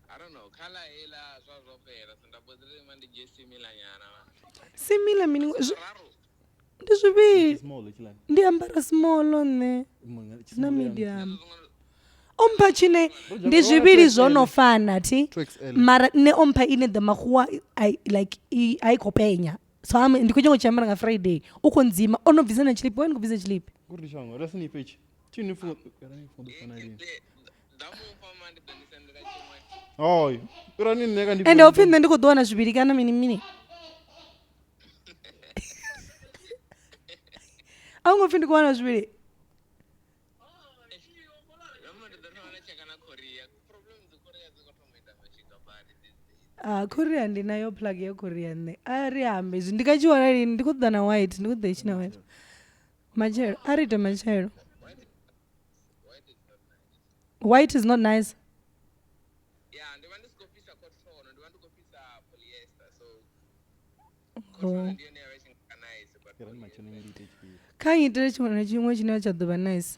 I don't know, khala ela zwa zwo fhela so nda mbo ḓi ri ndi dzhie similar nyana. Simila mini? Raru. Ndi zwivhili. Small hetshiḽani. Ndi ambara small nṋe na medium. O mpha tshine ndi zwivhili zwo no fana thi. 2XL. Mara nṋe o mpha ine the makhuwa I like i a i khou penya. So am ndi khou nyanga u tshi ambara nga Friday. U khou ndzima o no bvisa na tshilipi, why ni khou bvisa tshilipi? Ngori ndi shango, ri si ni fhe tshi. Tshi ni funga, ni funga ḓo fana lini. Nda mu fha ma ndi ḓo ni sendela tshiṅwe. Oyo, ira ni nṋe ka ndi. Ende hopfi nṋe ndi khou ḓo wana zwivhili kana mini mini. A u ngo pfi ndi khou wana zwivhili. Nda ndi ḓo thoma nda tsheka na Korea. Problem dzi Korea dzi khou thoma u ita mashika badi these days. Ah, Korea ndi nayo plug ya Korea nṋe. A ri ambe hezwi ndi nga tshi wana lini ndi khou ṱoḓa na white ndi khou ṱoḓa itshi na white. Matshelo a ri ite matshelo. White is not nice. Yeah, ndi vha ndi si khou fhisa cotton, ndi vha ndi khou fhisa polyester. So Oh. cotton ndi yone ya vha i tshi nga nice but Irani matshelo ndi ite tshifhio. Kha ngitele tshiṅwe na tshiṅwe tshine tsha ḓo vha nice.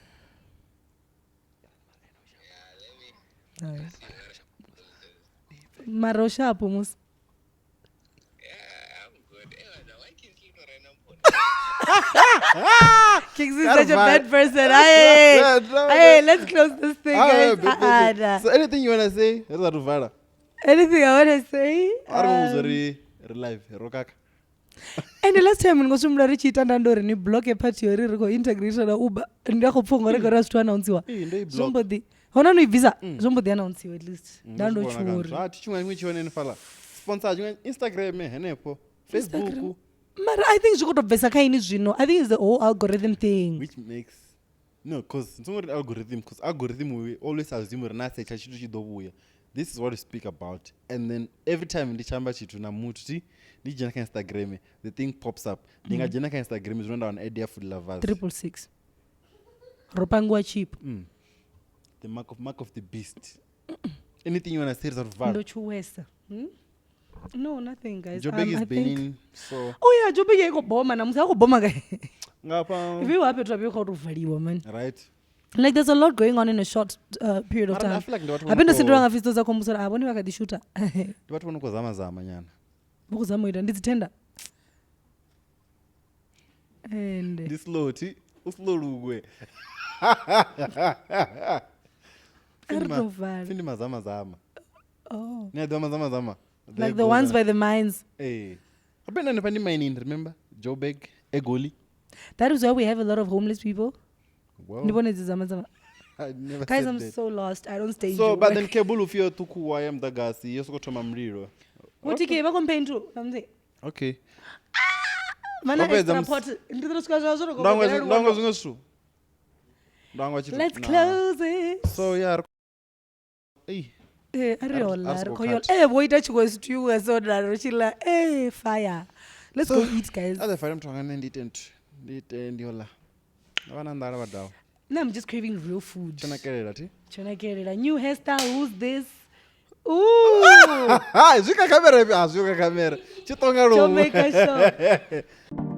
yeah, let me Hai. Mara u shapo musi. yeah, I'm good. Eh, wena, why Kingsley no rena mphone? Kingsley is such a Karva. bad person. Hey, Yeah, no, hey, let's close this thing, Ah, guys. yeah, Ah, ah, but- nah. So anything you wanna say? Ri sa vala. Anything I wanna say? A ri ngo ri ri live ro kaka. And the last time ni khou humbula ri tshi ita nda ndo ri ni block party yo ri ri khou integrate na Uber. Ndi a khou pfha ungari khou ri a zwithu announcewa. Ee, ndo i Zwo block. mbo ḓi hona no i bvisa zwo mbo ḓi announcewa at least. Nda ndo tshuwa uri. Zwa thi tshiṅwe tshiṅwe tshi hone ni fhala. Sponsor tshiṅwe Instagram henefho, Facebook Mara I think zwi khou tou bvesa kha ini zwino. I think it's the whole algorithm thing. which makes no cause it's not algorithm cause algorithm we always assume uri na searcha tshithu tshi ḓo vhuya. This is what we speak about and then every time ndi tshi amba tshithu na muthu ti ndi dzhena kha Instagram the thing pops up. Ndi nga dzhena kha Instagram zwino nda wana ad ya food lovers. 666. Ro pangiwa chip. The mark of the beast. Anything you wanna say is out Ndo tshuwesa. Hmm? No, nothing guys. Joburg is I think- Benin so Oh yeah, Joburg i khou boma namusi a khou boma gai. ngapha Viwa hafha fhethu havhi khou tou valiwa man. right. Like there's a lot going on in a short period of Mara I time. feel like ndi vhathu vho Habe no ndo khou- sindulwa nga fisto dza khombisa uri a vhone vha kha ḓi shuta. ndi vhathu vho no khou zama zama nyana. Vho khou zama u ita ndi dzi tender. And Ndi slow thi u slow lungwe. a ri tou vala. Ndi mazama zama. Oh. Ni a ḓivha mazama zama. Like the ones by the mines. Eh. Habe na ndi mining remember? Joburg, Egoli. That is why we have a lot of homeless people. Well, Ndi vhone dzi zama zama. I never Guys, said I'm that. so lost. I don't stay in So but Joburg. then cable ufio ṱhukhuwa ya muḓagasi yo soko thoma mulilo. What ke vha complain to? Namzi. Okay. Vhana Ro fhedza extra musi- pot. Ndi ḓo swika zwa zwo ro Ndo hangwa gogoḓela ndo hangwa luṅwe. zwiṅwe zwithu. Ndo hangwa tshithu. Let's Nah. close it. So yeah. Ei. Eh, a ri A hola, ri ri sokou khou yola. cut. Eh, vho ita tshiṅwe stew so nda ro tshi ḽa. Eh, fire. Let's go eat guys. A ḓo fara muthu wanga nṋe ndi ite nthu. Ndi ite ndi yo ḽa. Nda vha na nḓala vhadawa. Now I'm just craving real food. Tsho nakelela thi. Chonakelela. New hairstyle, who's this? Ooh. Hai, zwi kha khamera, a zwi kha khamera. Tshi tonga luṅwe. Jamaica shop.